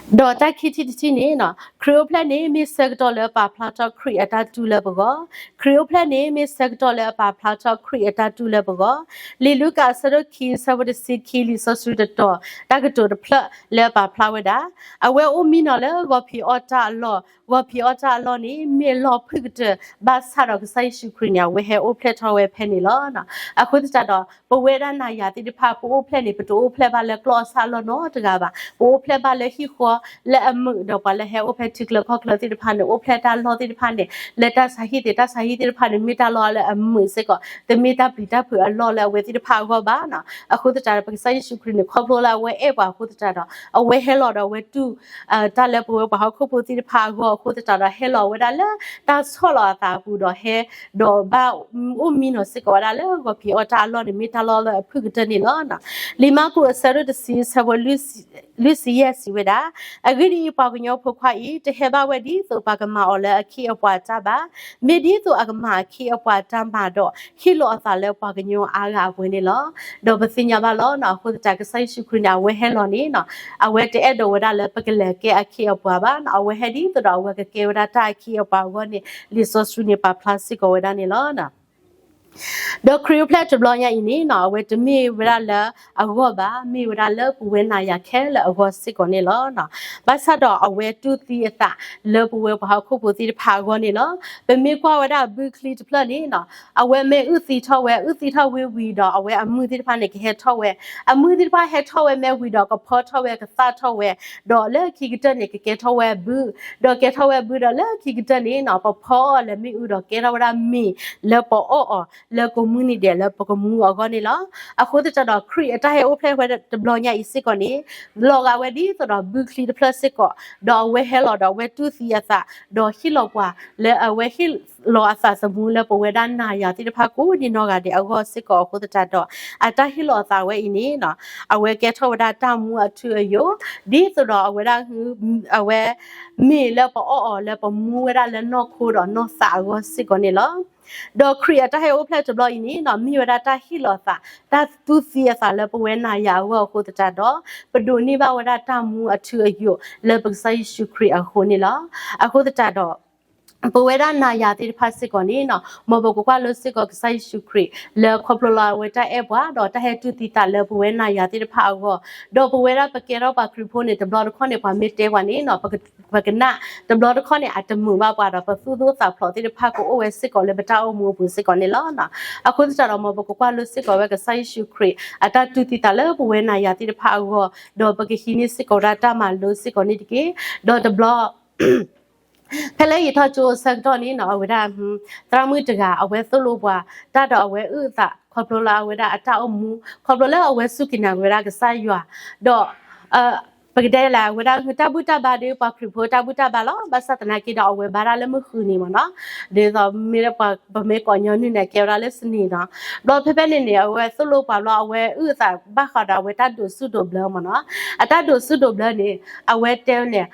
ဒီးတၢ်ခံထံၣ်တထံၣ်န့ၣ်နီၤ ခရံာ်အိၣ်ဖျဲၣ်န့ၣ်မ့ၢ်ဆၢကတီၢ်လၢပာ်ဖျါထီၣ်ခရံာ်အတၢ်တူၢ်လၢပဂီၢ်, ခရံာ်အိၣ်ဖျဲၣ်န့ၣ်မ့ၢ်ဆၢကတီၢ်လၢအပာ်ဖျါထီၣ်ခရံာ်အတၢ်တူၢ်လၢပဂီၢ်, လံာ်လူၤကၣ်အဆၢဒိၣ်ခံ အဆၢဖိတဆံခံ လံာ်စီဆှံတတီၤ တၢ်ကတိၤတဖျၢၣ်လၢပာ်ဖျါဝဲဒၣ်, အဝဲအိၣ်မံနီၤလၢဂီၤဖံးအီၣ်တၢ်အလီၢ်, ဂီၤဖံးအီၣ်တၢ်အလီၢ်န့ၣ် မ့ၢ်လီၢ်ဖုၣ်ကတၢၢ်, ဘၣ်ဆၣ်ဒီးကစၢ်ယ့ၣ်ၡူးခရံာ်န့ၣ် အဝဲဟဲအိၣ်ဖျဲၣ်ထီၣ်ဝဲဖဲန့ၣ်လီၤ. အဃိသတးဒီး ပဝဲဒၣ်နၤယၤသ့ၣ်တဖၣ် ပအိၣ်ဖျဲၣ်န့ၣ် ပတအိၣ်ဖျဲၣ်ဘၣ်လၢကျီၢ်အဆၣ်အလီၢ်နီတဂၤဘၣ်, ပအိၣ်ဖျဲၣ်ဘၣ်လၢဟံၣ်ဃီလၢအမုာ်, ဒီးပှၤလၢဟဲအိၣ်ဖဲထံချၢကီၢ်ချၢသ့ၣ်တဖၣ်န့ၣ် အိၣ်ဖျဲၣ်တၢ်လီၢ်သ့ၣ်တဖၣ်န့ၣ် လၢတၢ်ဆါဟံၣ်သ့ၣ်, တၢ်ဆါဟံၣ်သ့ၣ်တဖၣ်န့ၣ် မ့ၢ်တၢ်လီၢ်လၢအမုာ်စ့ၢ်ကီး, တမ့ၢ်တၢ်ပျံၤတၢ်ဖုးအလီၢ်လၢအဝဲသ့ၣ်တဖၣ်အဂီၢ်ဘၣ်နီၤ. အဃိသတးဒီး ပကစၢ်ယ့ၣ်ၡူးခရံာ်န့ၣ် ခီဖျိလၢအဝဲအဲၣ်ပှၤအဃိသတးဒီး အဝဲဟဲလီၤဒီးအဝဲတူၢ် တၢ်လၢပဝဲပှၤဟီၣ်ခိၣ်ဖိသ့ၣ်တဖၣ်အဂီၢ်အဃိသတးဒီး ဟဲလီၤဝဲဒၣ်လၢတၢ်ဆီၣ်လီၤအသးအပူၤဒီးဟဲ ဒီးဘၣ်အိၣ်မံနီၤစ့ၢ်ကီးဝဲဒၣ်လၢ ဂီၤဖံးအီၣ်တၢ်အလီၢ်န့ၣ် မ့ၢ်တၢ်လီၢ်လၢအဖုၣ်ကတၢၢ်န့ၣ်လီၤ. လံာ်မၢ်ကူးအဆၢဒိၣ်တဆံ အဆၢဖိလွံၢ်ဆံယဲၢ်စံးဝဲဒၣ်, အဂ့ၢ်ဒ်အံၤ, ပှၤကညီဖိခွါအံၤ တဟဲဘၣ်ဝဲဒ်သိးပှၤကမၤအီၤလၢအခ့အပှၤတၢ်ဘၣ်, မ့ၢ်ဒ်သိးအကမၤအခ့အပှၤတၢ်မၤဒီး ဟ့ၣ်လီၤအသးလၢပှၤကညီအါဂၤအပှဲၤန့ၣ်လီၤ. ဒီးပသ့ၣ်ညါဘၣ်လီၤနီၤ, အဃိသတး ကစၢ်ယ့ၣ်ၡူးခရံာ်န့ၣ် အဝဲဟဲလီၤန့ၣ်နီၤ, အဝဲတအဲၣ်ဒိးဝဲဒၣ်လၢပကလဲၤကဲအခ့အပှၤဘၣ်နီၤ, အဝဲဟဲဒ်သိးဒီးအဝဲကကဲဝဲဒၣ်တၢ်အခ့အပှၤအဂီၢ်န့ၣ် လံာ်စီဆှံန့ၣ် ပာ်ဖျါစ့ၢ်ကီးဝဲဒၣ်န့ၣ်လီၤ. ဒီးခရံာ်အိၣ်ဖျဲၣ်တဘျီညါအံၤန့ၣ်နီၤ အဝဲတမ့ၢ်ဝဲဒၣ်လၢအဂီၢ်ဘၣ်, မ့ၢ်ဝဲဒၣ်လၢပဝဲနၤယၤခဲလၢာ်အဂီၢ်စ့ၢ်ကီးန့ၣ်လီၤ. ဘၣ်ဆၣ်ဒီးအဝဲတူၢ်သံအသးလၢပဝဲပှၤဟီၣ်ခိၣ်ဖိသ့ၣ်တဖၣ်အဂီၢ်န့ၣ်လီၤ. ပမ့ၢ်ကွၢ်ဝဲဒၣ်ဘုချံတဖျၢၣ်န့ၣ်နီၤ အဝဲမ့ၢ်အုၣ်သံထီၣ်ဝဲ, အုၣ်သံထီၣ်ဝံၤဝံၤဒီး အဝဲအမုၢ်သ့ၣ်တဖၣ်န့ၣ် ကဟဲထီၣ်ဝဲ, အမုၢ်သ့ၣ်တဖၣ်ဟဲထီၣ်ဝဲမ့ၢ်ဝံၤဒီး ကဖီထီၣ်ဝဲ ကသၣ်ထီၣ်ဝဲ, ဒီးလၢခံကတၢၢ်န့ၣ် ကကဲထီၣ်ဝဲဘု, ဒီးကဲထီၣ်ဝဲဘုဒီး လၢခံကတၢၢ်န့ၣ်နီၤ ပဖီအီၤလၢမ့ၣ်အူဒီး ကဲထီၣ်ဝဲဒၣ်မ့ၢ်လၢပအီၣ်အီၤ လၢကိးမုၢ်နံၤဒဲးလၢပကမူအဂီၢ်န့ၣ်လီၤ. အဃိသတးဒီး ခရံာ်အတၢ်ဟဲအိၣ်ဖျဲၣ်ဝဲတဘျီညါအံၤစ့ၢ်ကီးန့ၣ် လီၤဂာ်ဝဲဒ်သိးဒီးဘုချံတဖျၢၣ်စ့ၢ်ကီး, ဒီးအဝဲဟဲလီၤဒီးအဝဲတူၢ်သံအသး, ဒီးဟ့ၣ်လီၤပှၤလၢအဝဲဟ့ၣ်လီၤအသးသမူလၢပဝဲဒၣ်နၤယၤသ့ၣ်တဖၣ်ကိးဒံနီၢ်ဂၤဒဲးအဂီၢ်စ့ၢ်ကီးအဃိသတးဒီး အတၢ်ဟ့ၣ်လီၤအသးဝဲအံၤန့ၣ်နီၤ အဝဲကဲထီၣ်ဝဲဒၣ်တၢ်မူအထူအယိာ် ဒ်သိးဒီးအဝဲဒၣ် အဝဲ မ့ၢ်လၢပအီၣ်အီၤလၢပမူဝဲဒၣ်လၢနီၢ်ခိဒီးနီၢ်သးအဂီၢ်စ့ၢ်ကီးန့ၣ်လီၤ. ဒီးခရံာ်အတၢ်ဟဲအိၣ်ဖျဲၣ်တဘျီအံၤန့ၣ်နီၤ မ့ၢ်ဝဲဒၣ်တၢ်ဟ့ၣ်လီၤအသး, တၢ်တူၢ်သံအသးလၢပဝဲနၤယၤအဂီၢ်အဃိသတးဒီး ပဒိးန့ၢ်ဘၣ်ဝဲဒၣ်တၢ်မူအထူအယိာ်လၢပကစၢ်ယ့ၣ်ၡူးခရံာ်အဃိန့ၣ်လီၤ. အဃိသတးဒီး ပဝဲဒၣ်နၤယၤသ့ၣ်တဖၣ်စ့ၢ်ကီးန့ၣ်နီၤ မ်ပကကွၢ်လိစ့ၢ်ကီးကစၢ်ယ့ၣ်ၡူးခရံာ် လၢခီဖျိလၢအဝဲတၢ်အဲၣ်ပှၤ ဒီးတၢ်ဟဲတူၢ်သံသးလၢပဝဲနၤယၤသ့ၣ်တဖၣ်အဂီၢ်, ဒီးပဝဲဒၣ်ပကဲထီၣ်ပှၤခရံာ်ဖိန့ၣ် တဘျီတခီၣ်န့ၣ် ပှၤမ့ၢ်တဲပှၤန့ၣ်နီၤ ပကနၣ်, တဘျီတခီၣ်န့ၣ် အတမုာ်ဘၣ်ပှၤဒီး ပသူၣ်ဒိၣ်သးဖျိးသ့ၣ်တဖၣ်ကအိၣ်ဝဲစ့ၢ်ကီးလၢပတၢ်အိၣ်မူအပူၤစ့ၢ်ကီးန့ၣ်လီၤ. အဃိသတးဒီး မ်ပကကွၢ်လိစ့ၢ်ကီးဝဲကစၢ်ယ့ၣ်ၡူးခရံာ် အတၢ်တူၢ်သံသးလၢပဝဲနၤယၤသ့ၣ်တဖၣ်အဂီၢ်, ဒီးပကဟံးန့ၢ်စ့ၢ်ကီးဝဲဒၣ်တၢ်မၤလိစ့ၢ်ကီးန့ၣ်တက့ၢ်. ဒီးတဘျီ ဖဲလၢယထီၣ်ကၠိအဆၢကတီၢ်န့ၣ်နီၤ အဝဲဒၣ် သရၣ်မုၣ်တဂၤ အဝဲသိၣ်လိပှၤ တၢ်ဒီးအဝဲအုၣ်အသး ခီဖျိလၢအဝဲဒၣ်အတၢ်အိၣ်မူ ခီဖျိလၢအဝဲစူၢ်က့ၤနာ်က့ၤဝဲဒၣ်ကစၢ်ယွၤ, ဒီး ပကတဲလၢအဝဲဒၣ်တၢ်ဘူၣ်တၢ်ဘါဒီး ပှၤခရံာ်ဖိတၢ်ဘူၣ်တၢ်ဘါလီၤ. ဘၣ်ဆၣ်သနာ်က့ဒီး အဝဲဘါတၢ်လၢမုၢ်ဃုနံၤမ့ၢ်နီၤ, ဒ်သိးမ့ၢ်ပမ့ၢ်ကိးညီနုၢ်န့ၣ် ကဲဝဲဒၣ်လၢစနေနီၤ. ဘျီဖဲဖဲန့ၣ်န့ၣ် အဝဲသိၣ်လိပှၤဘျီ အဝဲအုၣ်အသးဘၣ်ဃးဒီးအဝဲတၢ်ဒိးဆူၣ်ဒိးဘျၢမ့ၢ်နီၤ. အတၢ်ဒိးဆူၣ်ဒိးဘျၢန့ၣ် အဝဲတဲန့ၣ်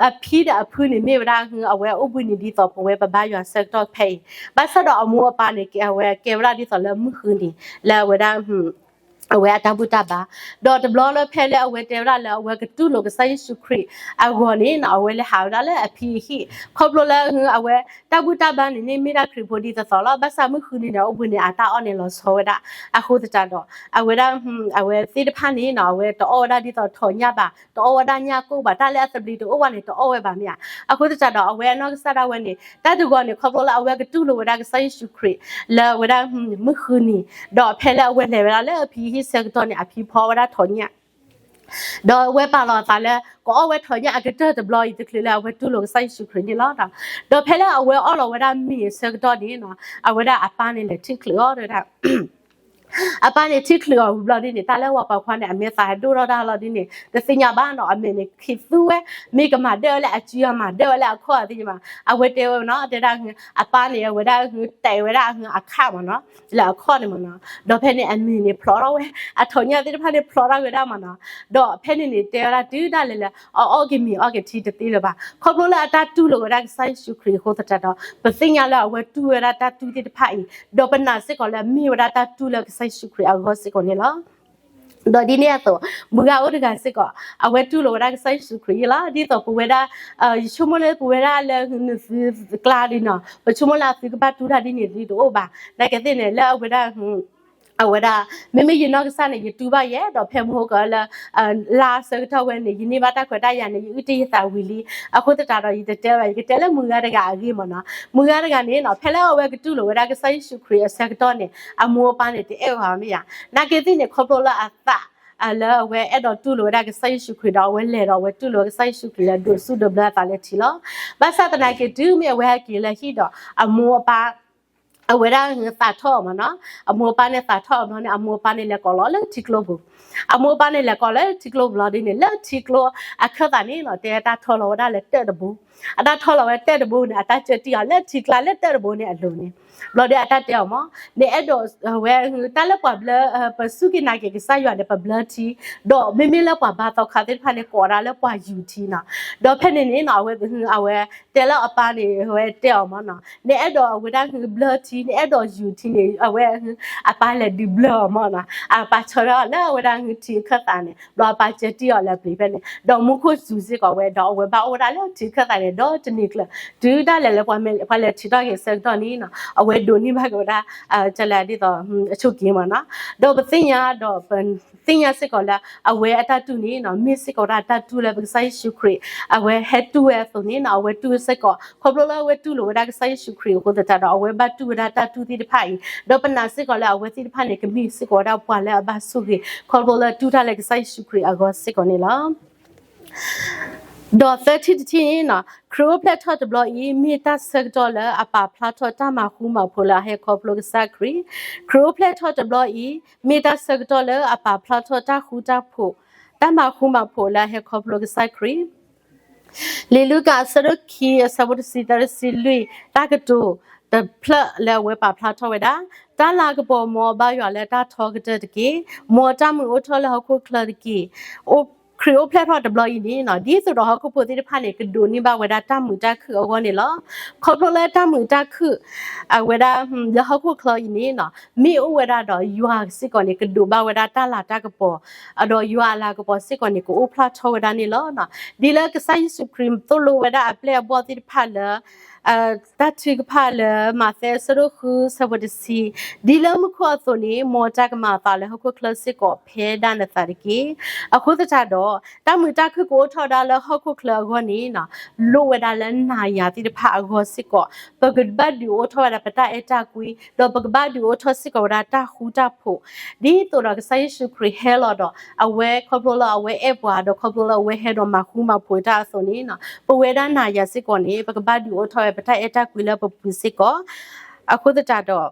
အဖံဒီးအဖုန့ၣ်မ့ၢ်ဝဲဒၣ် အဝဲအိၣ်ဘှံးနံၤဒ်သိးပဝဲပဘါယွၤဆၢကတီၢ်ဖဲအံၤ, ဘၣ်ဆၣ်ဒီးအမိၢ်အပၢ်န့ၣ် အဝဲကဲဝဲဒၣ်ဒ်သိးလၢမုၢ်ဃုနံၤ လၢအဝဲဒၣ် အဝဲအတၢ်ဘူၣ်တၢ်ဘါ, ဒီးတဘျီလၢဖဲလၢအဝဲတဲဝဲဒၣ်လၢအဝဲကတူၢ်လိာ်ကစၢ်ယ့ၣ်ၡူးခရံာ်အဂီၢ်န့ၣ်နီၤ အဝဲလဲၤဟးဝဲဒၣ်လၢအဖံအဟံၣ် ခီဖျိလၢအဝဲတၢ်ဘူၣ်တၢ်ဘါန့ၣ်န့ၣ် မ့ၢ်ဒၣ်ခရံာ်ဖိဒ်သိးသိးလီၤ. ဘၣ်ဆၣ်မုၢ်ဃုနံၤန့ၣ် အိၣ်ဘှံးန့ၣ် အတၢ်အီၣ်န့ၣ်လီၤဆီဝဲဒၣ်, အဃိသတးဒီး အဝဲဒၣ် အဝဲသ့ၣ်တဖၣ်န့ၣ်နီၤ အဝဲတအီၣ်ဝဲဒၣ်ဒ်သိးထိးညၣ်ဘၣ်, တအီၣ်ဝဲဒၣ်ညၣ်ကိၢ်ဘၣ်, တၢ်လၢအသဘျ့တအိၣ်ဘၣ်န့ၣ် တအီၣ်ဝဲဘၣ်မ့ၢ်ဧါ. အဃိသတးဒီး အဝဲအနီၢ်ကစၢ်ဒၣ်ဝဲန့ၣ် တၢ်တဂီၤန့ၣ် ခီဖျိလၢအဝဲကတူၢ်လိာ်ဝဲဒၣ်ကစၢ်ယ့ၣ်ၡူးခရံာ် လၢအဝဲဒၣ် မုၢ်ဃုနံၤ, ဒီးဖဲလၢအဝဲလဲၤဝဲဒၣ်လၢအဖံအဟံၣ်ဆၢကတီၢ်န့ၣ် အဖံဖီဝဲဒၣ်ထိးညၣ် ဒီးအဝဲပာ်လီၤအသးလၢ ကအီၣ်ဝဲထိးညၣ်အကတၢၢ်တဘျီအံၤတချုးလၢအဝဲတူၢ်လိာ်ကစၢ်ယ့ၣ်ၡူးခရံာ်န့ၣ်လီၤ. ဒီးဖဲလၢအဝဲအီၣ်လီၤဝဲဒၣ်မ့ၤအဆၢကတီၢ်န့ၣ်နီၤ အဝဲဒၣ်အပၢ်န့ၣ်လဲၤထံၣ်ချုးအီၤတဲဝဲဒၣ် အပၢ်န့ၣ်ထံၣ်ချုးအီၤဝံၤဘျီဒ်န့ၣ် တၢ်လၢဝၤပိာ်ခွါန့ၣ် အမဲာ်သးဟဲဒိၣ်ထီၣ်တၢ်လီၤဒ်န့ၣ် တသ့ၣ်ညါဘၣ်နီၤ အမဲာ်န့ၣ်ခံးသူဝဲ, မ့ၢ်ကမၤဒၢၣ်ဝဲလၢအစု မၤဒၢၣ်ဝဲလၢအခီၣ်သ့ၣ်ညါဘၣ်. အဝဲတဲဝဲနီၤ တဲဒၣ် အပၢ်န့ၣ် အဝဲဒၣ်တဲဝဲဒၣ်အခါမ့ၢ်နီၤ လၢအခီၣ်န့ၣ်မ့ၢ်နီၤ ဒီးဖဲန့ၣ်အမဲာ်န့ၣ်ဖျိးထီၣ်ဝဲ အထိးညၣ်သ့ၣ်တဖၣ်န့ၣ်ဖျိးထီၣ်ဝဲဒၣ်မ့ၢ်နီၤ. ဒီးဖဲန့ၣ်န့ၣ် တဲဝဲဒၣ်တုၤဒၣ်လဲာ်လၢ အအီၣ်က့ၤမ့ၤအီၣ်က့ၤထံတသ့လၢၤဘၣ် ခီဖျိလၢအတၢ်တူၢ်လိာ်ဝဲဒၣ်ကစၢ်ယ့ၣ်ၡူးခရံာ်အဃိသတးဒီး ပသ့ၣ်ညါလၢအဝဲတူၢ်ဝဲဒၣ်တၢ်တူၢ်သ့ၣ်တဖၣ်အံၤ ဒီးပနာ်စ့ၢ်ကီးလၢအမ့ၢ်ဝဲဒၣ်တၢ်တူၢ်လၢကစၢ်ယ့ၣ်ၡူးခရံာ်အဂီၢ်စ့ၢ်ကီးန့ၣ်လီၤ. ဒီးဒ်န့ၣ်အသိး မုၢ်ဂၤအိၣ်တဂၤစ့ၢ်ကီး အဝဲတူၢ်လိာ်ဝဲဒၣ်ကစၢ်ယ့ၣ်ၡူးခရံာ်ယ့လီၤ. ဒ်သိးပဝဲဒၣ် ယဆိကမိၣ်လၢပဝဲဒၣ်လၢနသုကျါဒ်နီၤ ပဆိကမိၣ်လၢအသုကဘၣ်တူၢ်တၢ်ဒ်န့ၣ်သုတအိၣ်ဘၣ် နာ်က့သ့ၣ်န့ၣ် လၢအဝဲဒၣ် အဝဲဒၣ် မ့မ့ၢ်ယနီၢ်ကစၢ်န့ၣ် ယတူၢ်ဘၣ်ယဲ ဒီးဖဲမဟိကလၢ လါဆၢကတီၢ်ဝဲန့ၣ် ယန့ၢ်ဘၣ်တၢ်ခွဲးတၢ်ယာ်န့ၣ် ယအုၣ်တ့ၢ်ယသးဝံၤလံ. အဃိသတးဒီး ယတတဲဘၣ် ယကတဲလၢမုၢ်ဂၤတဂၤအဂ့ၢ်မ့ၢ်နီၤ. မုၢ်ဂၤတဂၤန့ၣ်နီၤ ဖဲလၢအဝဲကတူၢ်လိာ်ဝဲဒၣ်ကစၢ်ယ့ၣ်ၡူးခရံာ်အဆၢကတီၢ်န့ၣ် အမိၢ်အပၢ်န့ၣ် တအဲၣ်ဝဲမ့ၢ်ဧါ. နာ်က့သ့ၣ်န့ၣ် ခီဖျိလၢအသး လၢအဝဲအဲၣ်ဒိးတူၢ်လိာ်ဝဲဒၣ်ကစၢ်ယ့ၣ်ၡူးခရံာ်ဒီး အဝဲလဲၤဒီးအဝဲတူၢ်လိာ်ဝဲကစၢ်ယ့ၣ်ၡူးခရံာ်လၢဒိးဆူၣ်ဒိးဘျၢအသးလၢထံလီၤ. ဘၣ်ဆၣ်သနာ်က့တုၤမ့ၢ်အဝဲဟဲက့ၤလၢဟံၣ်ဒီး အမိၢ်အပၢ် အဝဲဒၣ်သးထီၣ်အီၤမ့ၢ်နီၤ. အမိၢ်အပၢ်န့ၣ်သးထီၣ်အီၤဘျီန့ၣ် အမိၢ်အပၢ်န့ၣ်လဲၤကိးလီၤလၢထံကျိပူၤ. အမိၢ်အပၢ်န့ၣ်လဲၤကိးလၢထံကျိပူၤလီၤဒ်န့ၣ် လၢထံကျိအခၢၣ်သးန့ၣ်နီၤ တဲအတၢ်ထီလီၤဝဲဒၣ်လၢတၢၣ်တဘိ. အတၢ်ထီလီၤဝဲတၢၣ်တဘိန့ၣ် အတၢ်ကၢတံၢ်အီၤလၢထံကျါလၢတၢၣ်တဘိန့ၣ်အလိၤန့ၣ်. ဘျီဒီးအတၢ်တဲအီၤမ့ၢ် နအဲၣ်ဒိးဝဲ တၢ်လၢပှၤဘျၢ ပစူၢ်က့ၤနာ်က့ၤကစၢ်ယွၤန့ၣ် ပဘျၢထံ, ဒီးမ့မ့ၢ်လၢပှၤဘါသီခါသ့ၣ်တဖၣ်န့ၣ် ကိးဒၣ်လၢပှၤယူၤထံနီၤ. ဒီးဖဲန့ၣ်န့ၣ်နီၤ အဝဲ အဝဲတဲလၢအပၢ်န့ၣ် အဝဲတဲအီၤမ့ၢ်နီၤ နအဲၣ်ဒိးအဝဲဒၣ်ဘျၢထံ နအဲၣ်ဒိးယူၤထံန့ၣ် အဝဲ အပၢ်လဲၤဒုးဘျၢအီၤမ့ၢ်နီၤ. အပၢ်ဆၢထၢၣ်လၢအဝဲဒၣ်ထံအခၢၣ်သးန့ၣ် ဒီးအပၢ်ကၢတံၢ်အီၤလၢပျံၤဖဲန့ၣ် ဒီးမူခိၣ်စူၤစ့ၢ်ကီးဝဲ ဒီးအဝဲဘၣ်အိၣ်ဝဲဒၣ်လၢထံအခၢၣ်သး ဒီးတနံၤကျၢၤ တုၤဒၣ်လဲာ်လၢပှၤလဲၤထုးထီၣ်က့ၤအဆၢကတီၢ်န့ၣ်နီၤ အဝဲဒိးန့ၢ်ဘၣ်က့ၤဝဲဒၣ် ကလဲၤဒ်သိး အဆိက့ၤမ့ၢ်နီၤ. ဒီးပသ့ၣ်ညါဒီး ပသ့ၣ်ညါစ့ၢ်ကီးလၢ အဝဲအတၢ်တူၢ်န့ၣ်နီၤ မ့ၢ်စ့ၢ်ကီးဝဲဒၣ်တၢ်တူၢ်လၢပကစၢ်ယ့ၣ်ၡူးခရံာ် အဝဲဟဲတူၢ်ဝဲအသိးန့ၣ်နီၤ အဝဲတူၢ်စ့ၢ်ကီး ခီဖျိလၢအဝဲတူၢ်လိာ်ဝဲဒၣ်ကစၢ်ယ့ၣ်ၡူးခရံာ်အဃိသတးဒီး အဝဲဘၣ်တူၢ်ဝဲဒၣ်တၢ်တူၢ်သ့ၣ်တဖၣ်အံၤ ဒီးပနာ်စ့ၢ်ကီးလၢအဝဲသ့ၣ်တဖၣ်န့ၣ် ကမ့ၢ်စ့ၢ်ကီးဝဲဒၣ်ပှၤလၢအဘၣ်ဆိၣ်ဂ့ၤ ခီဖျိလၢတူၢ်တၢ်လၢကစၢ်ယ့ၣ်ၡူးခရံာ်အဂီၢ်စ့ၢ်ကီးန့ၣ်လီၤ. ဒီးသၢထံၣ်တထံၣ်န့ၣ်နီၤ ခရံာ်အိၣ်ဖျဲၣ်ထီၣ်တဘျီအံၤ မ့ၢ်တၢ်ဆၢကတီၢ်လၢအပာ်ဖျါထီၣ်တၢ်မၤဃူမၤဖိးလၢအဟဲခီဖျိကစၢ်ခရံာ် ခရံာ်အိၣ်ဖျဲၣ်ထီၣ်တဘျီအံၤ မ့ၢ်တၢ်ဆၢကတီၢ်လၢအပာ်ဖျါထီၣ်တၢ်ဃူတၢ်ဖိး တၢ်မၤဃူမၤဖိးလၢအဟဲခီဖျိကစၢ်ခရံာ် လံာ်လူၤကၣ်အဆၢဒိၣ်ခံ အဆၢဖိတဆံသၢ တဆံလွံၢ် တၢ်ကတိၤတဖျၢၣ်လၢအဝဲပာ်ဖျါထီၣ်ဝဲဒၣ် တၢ်လၤကပီၤ မ်အဘါယွၤလၢတၢ်ထီကတၢၢ်တက့ၢ်. မ်တၢ်မုာ်အိၣ်ထီၣ်လၢဟီၣ်ခိၣ်ချၢတက့ၢ်. ခရံာ်အိၣ်ဖျဲၣ်ထီၣ်တဘျီအံၤန့ၣ်နီၤ ဒ်သိးဒီးဟီၣ်ခိၣ်ဖိသ့ၣ်တဖၣ်န့ၣ် ကဒိးန့ၢ်ဘၣ်ဝဲဒၣ်တၢ်မုာ်တၢ်ခုၣ်အဂီၢ်န့ၣ်လီၤ. ခီဖျိလၢတၢ်မုာ်တၢ်ခုၣ် အဝဲဒၣ် လၢဟီၣ်ခိၣ်ချၢအံၤန့ၣ်နီၤ မ့ၢ်အိၣ်ဝဲဒၣ်ဒီးယွၤစ့ၢ်ကီးန့ၣ် ကဒိးဘၣ်ဝဲဒၣ်တၢ်လၤတၢ်ကပီၤ ဒီးယွၤအလၤကပီၤစ့ၢ်ကီးန့ၣ် ကအိၣ်ဖျါထီၣ်ဝဲဒၣ်န့ၣ်လီၤ. ဒ်လၢကစၢ်ယ့ၣ်ၡူးခရံာ်သိၣ်လိဝဲဒၣ်အပျဲၢ်အဘီၣ်သ့ၣ်တဖၣ်လၢ တၢ်ထုကဖၣ်လၢ မးသဲအဆၢဒိၣ်ဃု ဆၢဖိတဆံ, ဒ်လၢမူခိၣ်အသိးန့ၣ် မ်တၢ်ကမၤအသးလၢဟီၣ်ခိၣ်ချၢစ့ၢ်ကီးဖဲဒၣ်နသးတက့ၢ်. အဃိသတးဒီး တၢ်မုာ်တၢ်ခုၣ်ကအိၣ်ထီၣ်ဒၣ်လၢဟီၣ်ခိၣ်ချၢအဂီၢ်န့ၣ်နီၤ လိၣ်ဝဲဒၣ်လၢနၤယၤသ့ၣ်တဖၣ်အဂီၢ်စ့ၢ်ကီး ပကဘၣ်ဒုးအိၣ်ထီၣ်ဝဲဒၣ်ပတၢ်အဲၣ်တၢ်ကွံ ဒီးပကဘၣ်ဒုးအိၣ်ထီၣ်စ့ၢ်ကီးဝဲဒၣ်တၢ်ဃူတၢ်ဖိး ဒ်သိးဒီးကစၢ်ယ့ၣ်ၡူးခရံာ်ဟဲလီၤဒီး အဝဲခီဖျိလၢအဝဲအဲၣ်ပှၤ ဒီးခီဖျိလၢအဝဲဟဲဒီးမၤဃူမၤဖိးတၢ်အသိးန့ၣ်နီၤ ပဝဲဒၣ်နၤယၤစ့ၢ်ကီးန့ၣ် ပကဘၣ်ဒုးအိၣ်ထီၣ်ဝဲပတၢ်အဲၣ်တၢ်ကွံလၢပပူၤစ့ၢ်ကီး. အဃိသတးဒီး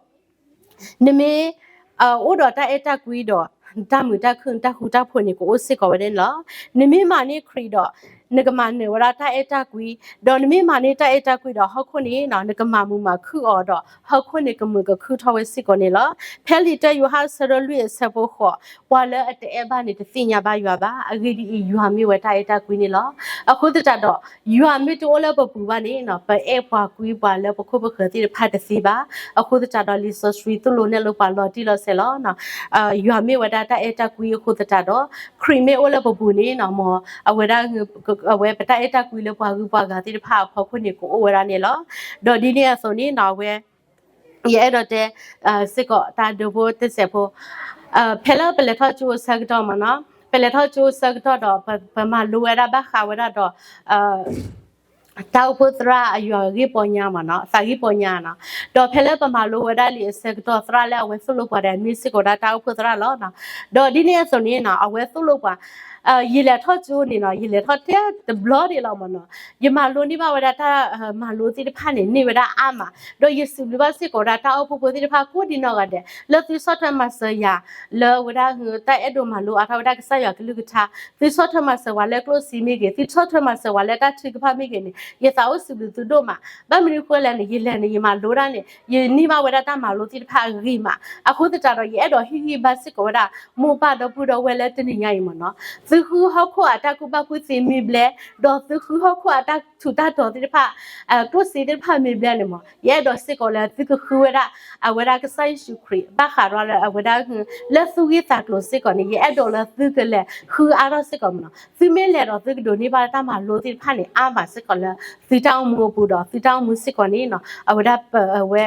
နမ့ၢ် အိၣ်ဒီးတၢ်အဲၣ်တၢ်ကွံဒီး တၢ်မုာ်တၢ်ခုၣ် တၢ်ဃူတၢ်ဖိးန့ၣ် ကအိၣ်စ့ၢ်ကီးဝဲဒၣ်န့ၣ်လီၤ. နမ့ၢ်မၤန့ၢ်ခရံာ်ဒီး နကမၤနၢၤဝဲဒၣ်တၢ်အဲၣ်တၢ်ကွံ, ဒီးနမ့ၢ်မၤန့ၢ်တၢ်အဲၣ်တၢ်ကွံဒီး ဟီၣ်ခိၣ်န့ၣ်နီၤ နကမၤမုာ်မၤခုၣ်အီၤဒီး ဟီၣ်ခိၣ်န့ၣ်ကမုာ်ကခုၣ်ထီၣ်ဝဲစ့ၢ်ကီးန့ၣ်လီၤ. ဖဲလံာ်တၢယိၤဟၣ်အဆၢဒိၣ်လွံၢ်အဆၢဖိဃိး, ပှၤလၢအတအဲၣ်ဘၣ်န့ၣ် တသ့ၣ်ညါဘၣ်ယွၤဘၣ်. အဂ့ၢ်ဒ်အံၤ, ယွၤမ့ၢ်ဝဲတၢ်အဲၣ်တၢ်ကွံန့ၣ်လီၤ. အဃိသတးဒီး ယွၤမ့ၢ်တအိၣ်လၢပပူၤဘၣ်န့ၣ်နီၤ ပအဲၣ်ပှၤကွံပှၤလၢပခိၣ်ပဃၢၤသ့ၣ်တဖၣ်တသ့ဘၣ်. အဃိသတးဒီး လံာ်စီဆှံသိၣ်လိနဲၣ်လိပှၤလီၤတံၢ်လီၤဆဲးလီၤ. ယွၤမ့ၢ်ဝဲဒၣ်တၢ်အဲၣ်တၢ်ကွံအဃိသတးဒီး ခရံာ်မ့ၢ်အိၣ်လၢပပူၤန့ၣ်နီၤ မ်အဝဲဒၣ် အဝဲပတၢ်အဲၣ်တၢ်ကွံလၢပှၤဂုၤပှၤဂၤသ့ၣ်တဖၣ်အဖီခိၣ်န့ၣ် ကအိၣ်ဝဲဒၣ်န့ၣ်လီၤ. ဒီးဒ်န့ၣ်အသိးန့ၣ်နီၤ အဝဲ ယအဲၣ်ဒိးတဲ စ့ၢ်ကီးတၢ်ဒိဖိတစဲးဖိ ဖဲလၢပလဲၤထီၣ်ကၠိအဆၢကတီၢ်မ့ၢ်နီၤ, ပလဲၤထီၣ်ကၠိအဆၢကတီၢ်ဒီး ပမၤလိဝဲဒၣ်ဘၣ်ဃးဝဲဒၣ်ဒီး တၢ်အိၣ်ဖှိၣ်သရၣ်အယွၤဂ့ၢ်ပီညါမ့ၢ်နီၤ, သးဂ့ၢ်ပီညါနီၤ. ဒီးဖဲလၢပမၤလိဝဲဒၣ်လံာ်အဆၢကတီၢ် သရၣ်လၢအဝဲသိၣ်လိပှၤဒီး မ့ၢ်စ့ၢ်ကီးဒၣ်တၢ်အိၣ်ဖှိၣ်သရၣ်လီၤ. ဒီးဒ်န့ၣ်အသိးန့ၣ်နီၤ အဝဲသိၣ်လိပှၤ ယလဲၤထီၣ်ကၠိန့ၣ်နီၤ ယလဲၤထီၣ်ထဲတဘျီဒံးလီၤမ့ၢ်နီၤ, ယမၤလိန့ၢ်ဘၣ်ဝဲဒၣ်တၢ်မၤလိသ့ၣ်တဖၣ်န့ၣ် န့ၢ်ဝဲဒၣ်အါမး, ဒီးယစံးဘျုးဘၣ်စ့ၢ်ကီးဝဲဒၣ်တၢ်အိၣ်ဖှိၣ်ဖိသ့ၣ်တဖၣ်ကိးဒံနီၢ်ဂၤဒဲး လၢသုဆီၣ်ထွဲမၤစၢၤယၤ လၢဝဲဒၣ် တၢ်အဲၣ်ဒိးမၤလိအါထီၣ်ဝဲဒၣ်ကစၢ်ယွၤကလုၢ်ကထါ, သုဆီၣ်ထွဲမၤစၢၤဝဲလၢကျိၣ်စ့မ့ၢ်ဂ့ၤ, သုဆီၣ်ထွဲမၤစၢၤဝဲလၢတၢ်ထုကဖၣ်မ့ၢ်ဂ့ၤန့ၣ် ယသးအိၣ်စံးဘျုးသုဒိၣ်မး. ဘၣ်မနုၤဃိလဲၣ်န့ၣ် ယလဲၤန့ၣ် ယမၤလိဒၣ်န့ၣ် ယန့ၢ်ဘၣ်ဝဲဒၣ်တၢ်မၤလိသ့ၣ်တဖၣ်အဂ့ၤမး. အဃိသတးဒီး ယအဲၣ်ဒိးဟ့ၣ်ဂံၢ်ဘါစ့ၢ်ကီးဝဲဒၣ် မိၢ်ပၢ်ဒီပုၢ်ဒီဝဲၢ်လၢတနံၤညါအံၤမ့ၢ်နီၤ, သုဃုဟီၣ်ခိၣ်အတၢ်ကူၣ်ဘၣ်ကူၣ်သ့မ့ၢ်ဘျဲၣ်, ဒီးသုဃုဟီၣ်ခိၣ်အတၢ်ထူးတၢ်တီၤသ့ၣ်တဖၣ် ကျိၣ်စ့သ့ၣ်တဖၣ်မ့ၢ်ဘျဲၣ်န့ၣ်မ့ၢ် ယအဲၣ်ဒိးစ့ၢ်ကီးလၢသုကဃုဝဲဒၣ် အဝဲဒၣ်ကစၢ်ယ့ၣ်ၡူးခရံာ် ဘၣ်ဃးဒီးလၢအဝဲဒၣ် လၢသုဂံၢ်သးကျိၤစ့ၢ်ကီးန့ၣ် ယအဲၣ်ဒိးလၢသုကလဲၤဃုအါထီၣ်စ့ၢ်ကီးမ့ၢ်နီၤ. သုမ့ၢ်လဲၤဒီးသုကဒိးန့ၢ်ဘၣ်တၢ်မၤလိသ့ၣ်တဖၣ်န့ၣ် အါမးစ့ၢ်ကီးလၢသုတၢ်အိၣ်မူအပူၤဒီး သုတၢ်အိၣ်မူစ့ၢ်ကီးန့ၣ်နီၤ အဝဲဒၣ်ပဝဲ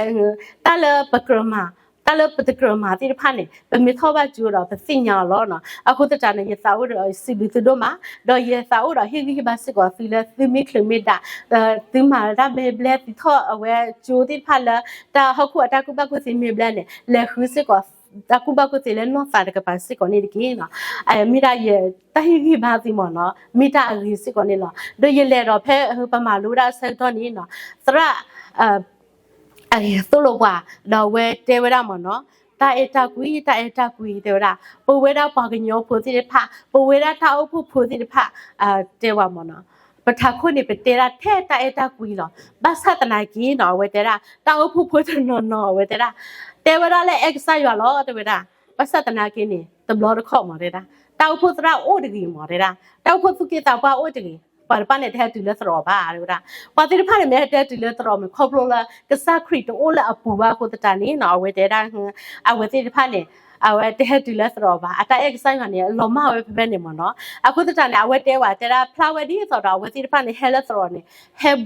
တၢ်လၢပကြၢးမၤ တၢ်လၢပတကြၢးမၤသ့ၣ်တဖၣ်န့ၣ် ပမ့ၢ်ထီၣ်ဘၣ်ကၠိဒီး ပသ့ၣ်ညါအီၤလီၤနီၤ. အဃိသတးန့ၣ် ယသးအိၣ်ဒီးစံးဘျုးသုဒိၣ်မး, ဒီးယသးအိၣ်ဒီးဟ့ၣ်ဂံၢ်ဟ့ၣ်ဘါစ့ၢ်ကီးသုလၢသုမ့ၢ်ချုးမ့ၢ်ဒၣ် သုမၤတၢ်မ့ၢ်ဘျဲၣ် သုထီၣ်အဝဲကၠိသ့ၣ်တဖၣ်လၢ တၢ်ဟီၣ်ခိၣ်အတၢ်ကူၣ်ဘၣ်ကူၣ်သ့မ့ၢ်ဘျဲၣ်န့ၣ် လဲၤဃုစ့ၢ်ကီး တၢ်ကူၣ်ဘၣ်ကူၣ်သ့လၢနီၢ်သးတကပၤစ့ၢ်ကီးန့ၣ်တက့ၢ်နီၤ. မ့ၢ်ဒၣ်ယတၢ်ဟ့ၣ်ဂံၢ်ဘါသုမ့ၢ်နီၤ မ့ၢ်တၢ်အဂ့ၤစ့ၢ်ကီးန့ၣ်လီၤ. ဒီးယလဲၤဒီးဖဲပမၤလိဒၣ်အဆၢကတီၢ်န့ၣ်နီၤ သရၣ် အသိၣ်လိပှၤ ဒီးအဝဲတဲဝဲဒၣ်မ့ၢ်နီၤ တၢ်အဲၣ်တၢ်ကွံ တၢ်အဲၣ်တၢ်ကွံ တဲဝဲဒၣ် ပဝဲဒၣ်ပှၤကညီဖိသ့ၣ်တဖၣ် ပဝဲဒၣ်တၢ်အိၣ်ဖှိၣ်ဖိသ့ၣ်တဖၣ် တဲဝဲမ့ၢ်နီၤ ပထးခိၣ်န့ၣ် ပတဲဒၣ်ထဲတၢ်အဲၣ်တၢ်ကွံလီၤ. ဘၣ်ဆၣ်သနာ်က့နီၤ အဝဲတဲဒၣ် တၢ်အိၣ်ဖှိၣ်ဖိတနီၤနီၤ အဝဲတဲဒၣ် တဲဝဲဒၣ်လၢအဲၣ်ကစၢ်ယွၤလီၤ တဲဝဲဒၣ် ဘၣ်ဆၣ်သနာ်က့န့ၣ် တဘျီတခီၣ်မ့ၢ်တဲဒၣ် တၢ်အိၣ်ဖှိၣ်သရၣ်အိၣ်တဂ့ၤမ့ၢ်တဲဒၣ် တၢ်အိၣ်ဖှိၣ်သူၣ်က့သးပှၢ်အိၣ်တဂ့ၤ ပှၤတဖၣ်န့ၣ် တဟဲတုၤလၢသရိာ်ဘၣ် တဲဝဲဒၣ် ပှၤသ့ၣ်တဖၣ်န့ၣ် မ့ၢ်ဟဲတဲတုၤလၢသရိာ်မ့ၢ် ခီဖျိလၢကစၢ်ခရံာ်တအိၣ်လၢအပူၤဘၣ်အဃိသတးန့ၣ်နီၤ အဝဲတဲဒၣ် အဝဲသ့ၣ်တဖၣ်န့ၣ် အဝဲတဟဲတုၤလၢသရိာ်ဘၣ်. အတၢ်အဲၣ်ကစၢ်ယွၤန့ၣ် လီၤမၢ်ဝဲဖဲဖဲန့ၣ်မ့ၢ်နီၤ. အဃိသတးန့ၣ် အဝဲတဲဝဲတဲဒၣ်ဖျါဝဲဒ်သိးဒီး အဝဲသ့ၣ်တဖၣ်န့ၣ် ဟဲလၢသရိာ်န့ၣ်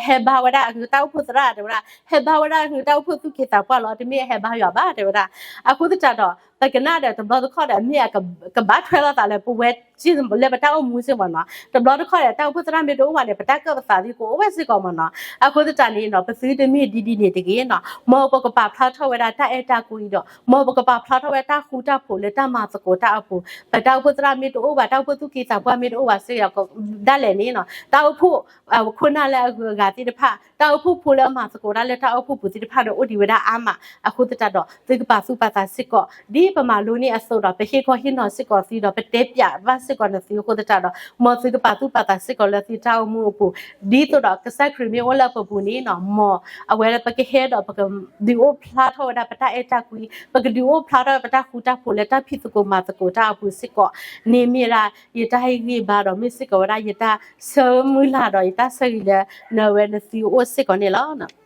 ဟဲဘါဝဲဒၣ်အဂုၤတၢ်အိၣ်ဖှိၣ်သရၣ်တဲဝဲဒၣ်, ဟဲဘါဝဲဒၣ်အဂုၤတၢ်အိၣ်ဖှိၣ်သူၣ်က့သးပှၢ်လီၤ, တမ့ၢ်ဟဲဘါယွၤဘၣ်တဲဝဲဒၣ်. အဃိသတးဒီး ပကနၣ်ဒီးတဘျီတခီၣ်ဒီး မ့ၢ်အကဘၣ်ထွဲလိာ်သးလၢပဝဲ လၢပတၢ်အိၣ်မူစ့ၢ်မ့ၢ်နီၤ. တဘျီတခီၣ်ဒီး တၢ်အိၣ်ဖှိၣ်သရၣ်မ့ၢ်တအိၣ်ဘၣ်န့ၣ် ပတၢ်ကၢၣ်ပသးသ့ၣ်ကအိၣ်ဝဲစ့ၢ်ကီးမ့ၢ်နီၤ. အဃိသတးန့ၣ်နီၤ ပသုတမ့ၢ်ဒ်ဒ်န့ၣ်တဂ့ၤနီၤ. မ်ပကပာ်ဖျါထီၣ်ဝဲဒၣ်တၢ်အဲၣ်တၢ်ကွံဒီး မ်ပကပာ်ဖျါထီၣ်ဝဲတၢ်ဃူတၢ်ဖိးလၢတၢ်မၤသကိးတၢ်အပူၤ, ပတၢ်အိၣ်ဖှိၣ်သရၣ်မ့ၢ်တအိၣ်ဘၣ် တၢ်အိၣ်ဖှိၣ်သူၣ်က့သးပှၢ်မ့ၢ်တအိၣ်ဘၣ်စ့ၢ်ကီးဒၣ်လဲာ်န့ၣ်နီၤ တၢ်အိၣ်ဖှိၣ် ခိၣ်နၢ်လၢအဂုၤအဂၤသ့ၣ်တဖၣ်, တၢ်အိၣ်ဖှိၣ်ဖိလၢအမၤသကိးတၢ်လၢတၢ်အိၣ်ဖှိၣ်ပူၤသ့ၣ်တဖၣ်ဒီး အိၣ်ဒံးဝဲဒၣ်အါမး. အဃိသတးဒီး သုကပာ်သူၣ်ပာ်သးစ့ၢ်ကီး ဒ်ပမၤလိန့ၢ်အသိးဒီး ပဟ့ၣ်ခီဟ့ၣ်နီၤစ့ၢ်ကီးသုဒီး ပတဲပၠးဘၣ်စ့ၢ်ကီးနသုအဃိသတးဒီး မ်သုကပာ်သူၣ်ပာ်သးစ့ၢ်ကီးလၢသုတၢ်အိၣ်မူအပူၤ, ဒ်သိးဒီးကစၢ်ခရံာ်မ့ၢ်အိၣ်လၢပပူၤန့ၣ်နီၤ မ်အဝဲလၢပကဟဲဒီးပကဒုးအိၣ်ဖျါထီၣ်ဝဲဒၣ်ပတၢ်အဲၣ်တၢ်ကွံ, ပကဒုးအိၣ်ဖျါထီၣ်ဝဲပတၢ်ဃူတၢ်ဖိးလၢတၢ်ဖံးသကိးမၤသကိးတၢ်အပူၤစ့ၢ်ကီးန့ၣ် မ့ၢ်ဒၣ်ယတၢ်ဟ့ၣ်ဂံၢ်ဘါဒီး မ့ၢ်စ့ၢ်ကီးဝဲဒၣ်ယတၢ်ဆၢမုၢ်လၢ်ဒီး ယတၢ်ဆၢဂ့ၤလၢ နဝဲနသုအိၣ်စ့ၢ်ကီးန့ၣ်လီၤ.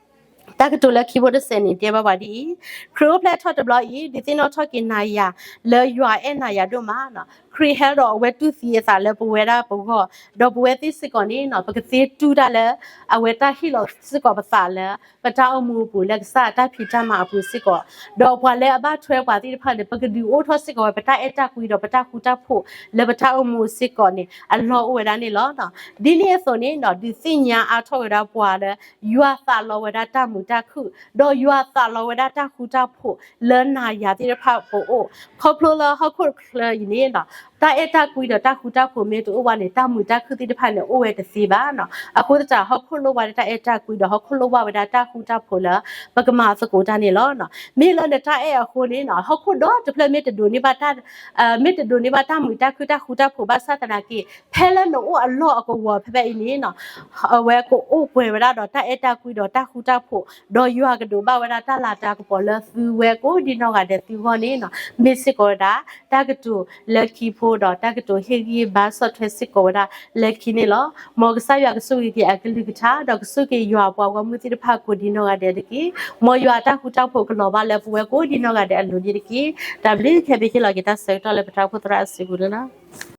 တၢ်ကတိၤလၢခံဖိတစဲးန့ၣ် တဲဘၣ်ပှၤဒ်အံၤ, ခရံာ်အိၣ်ဖျဲၣ်ထီၣ်တဘျီအံၤ ဒုးသ့ၣ်နီၣ်ထီၣ်က့ၤနၤယၤ လၢယွၤအဲၣ်နၤယၤဒိၣ်မးနီၤ. ခရံာ်ဟဲဒီးအဝဲတူၢ်သံအသးလၢပဝဲဒၣ်ပဂီၢ်, ဒီးပဝဲသ့ၣ်စ့ၢ်ကီးန့ၣ်နီၤ ပကသ့တူၢ်တၢ်လၢ အဝဲတၢ်ဟ့ၣ်လီၤစ့ၢ်ကီးပသးလၢ ပတၢ်အိၣ်မူအပူၤလၢကစၢ်အတၢ်ဖံးတၢ်မၤအပူၤစ့ၢ်ကီး, ဒီးပှၤလၢအဘၣ်ထွဲပှၤသ့ၣ်တဖၣ်န့ၣ် ပကဒုးအိၣ်ထီၣ်စ့ၢ်ကီးဝဲပတၢ်အဲၣ်တၢ်ကွံဒီးပတၢ်ဃူတၢ်ဖိးလၢပတၢ်အိၣ်မူစ့ၢ်ကီးန့ၣ် အလီၢ်အိၣ်ဝဲဒၣ်န့ၣ်လီၤ. ဒ်န့ၣ်အသိးန့ၣ်ဒီး ဒုးသ့ၣ်ညါအါထီၣ်ဝဲဒၣ်ပှၤလၢ ယွၤသးလီဝဲဒၣ်တၢ်မုာ်တၢ်ခုၣ်, ဒီးယွၤသးလီဝဲဒၣ်တၢ်ဃူတၢ်ဖိးလၢနၤယၤသ့ၣ်တဖၣ်ပအိၣ်, ခီဖျိလၢဟီၣ်ခိၣ်ချၢအံၤန့ၣ်ဒီး တၢ်အဲၣ်တၢ်ကွံဒီးတၢ်ဃူတၢ်ဖိးမ့ၢ်တအိၣ်ဘၣ်န့ၣ် တၢ်မုာ်တၢ်ခုၣ်သ့ၣ်တဖၣ်န့ၣ် အိၣ်ဝဲတသ့ဘၣ်နီၤ. အဃိသတး ဟီၣ်ခိၣ်လိၣ်ဘၣ်ဝဲဒၣ်တၢ်အဲၣ်တၢ်ကွံဒီး ဟီၣ်ခိၣ်လိၣ်ဘၣ်ဝဲဒၣ်တၢ်ဃူတၢ်ဖိးလၢ ပကမၤသကိးတၢ်န့ၣ်လီၤ. မ့ၢ်လၢနတၢ်အဲၣ်အဃိန့ၣ်နီၤ ဟီၣ်ခိၣ်ဒီတဖျၢၣ်မ့ၢ်တဒိးန့ၢ်ဘၣ်တၢ် မ့ၢ်တဒိးန့ၢ်ဘၣ်တၢ်မုာ်တၢ်ခုၣ်တၢ်ဃူတၢ်ဖိးဘၣ်ဆၣ်သနာ်က့ ဖဲလၢနအိၣ်အလီၢ်အကဝီၤဖဲဖဲအံၤန့ၣ်နီၤ အဝဲကအိၣ်ပှဲၤဝဲဒၣ်ဒီးတၢ်အဲၣ်တၢ်ကွံဒီးတၢ်ဃူတၢ်ဖိး, ဒီးယွၤကဒိးဘၣ်ဝဲဒၣ်တၢ်လၤတၢ်ကပီၤလၢသုဝဲကိးဒံနီၢ်ဂၤဒဲးသုဂီၢ်န့ၣ်နီၤ. မ့ၢ်စ့ၢ်ကီးဝဲဒၣ် တၢ်ကတိၤလၢခံဖိဒီး တၢ်ကတိၤဟ့ၣ်ဂံၢ်ဘါဆီၣ်ထွဲစ့ၢ်ကီးဝဲဒၣ်လၢခံန့ၣ်လီၤ. မ်ကစၢ်ယွၤကဆိၣ်ဂ့ၤက့ၤအကလုၢ်ကထါ ဒီးကဆိၣ်ဂ့ၤယွၤပှၤဂီၢ်မုၢ်သ့ၣ်တဖၣ်ကိးဒံနီၢ်ဂၤဒဲးတက့ၢ်. မ်ယွၤအတၢ်ဃူတၢ်ဖိးကလီၤဘၣ်လၢပဝဲကိးဒံနီၢ်ဂၤဒဲးအလိၤန့ၣ်တက့ၢ်. တၢ်ဘျုးခဲအံၤ ပဟ့ၣ်လီၤက့ၤတၢ်ဆၢကတီၢ်လၢပတၢ်အိၣ်ဖှိၣ်သရၣ်အစုပူၤန့ၣ်လီၤ.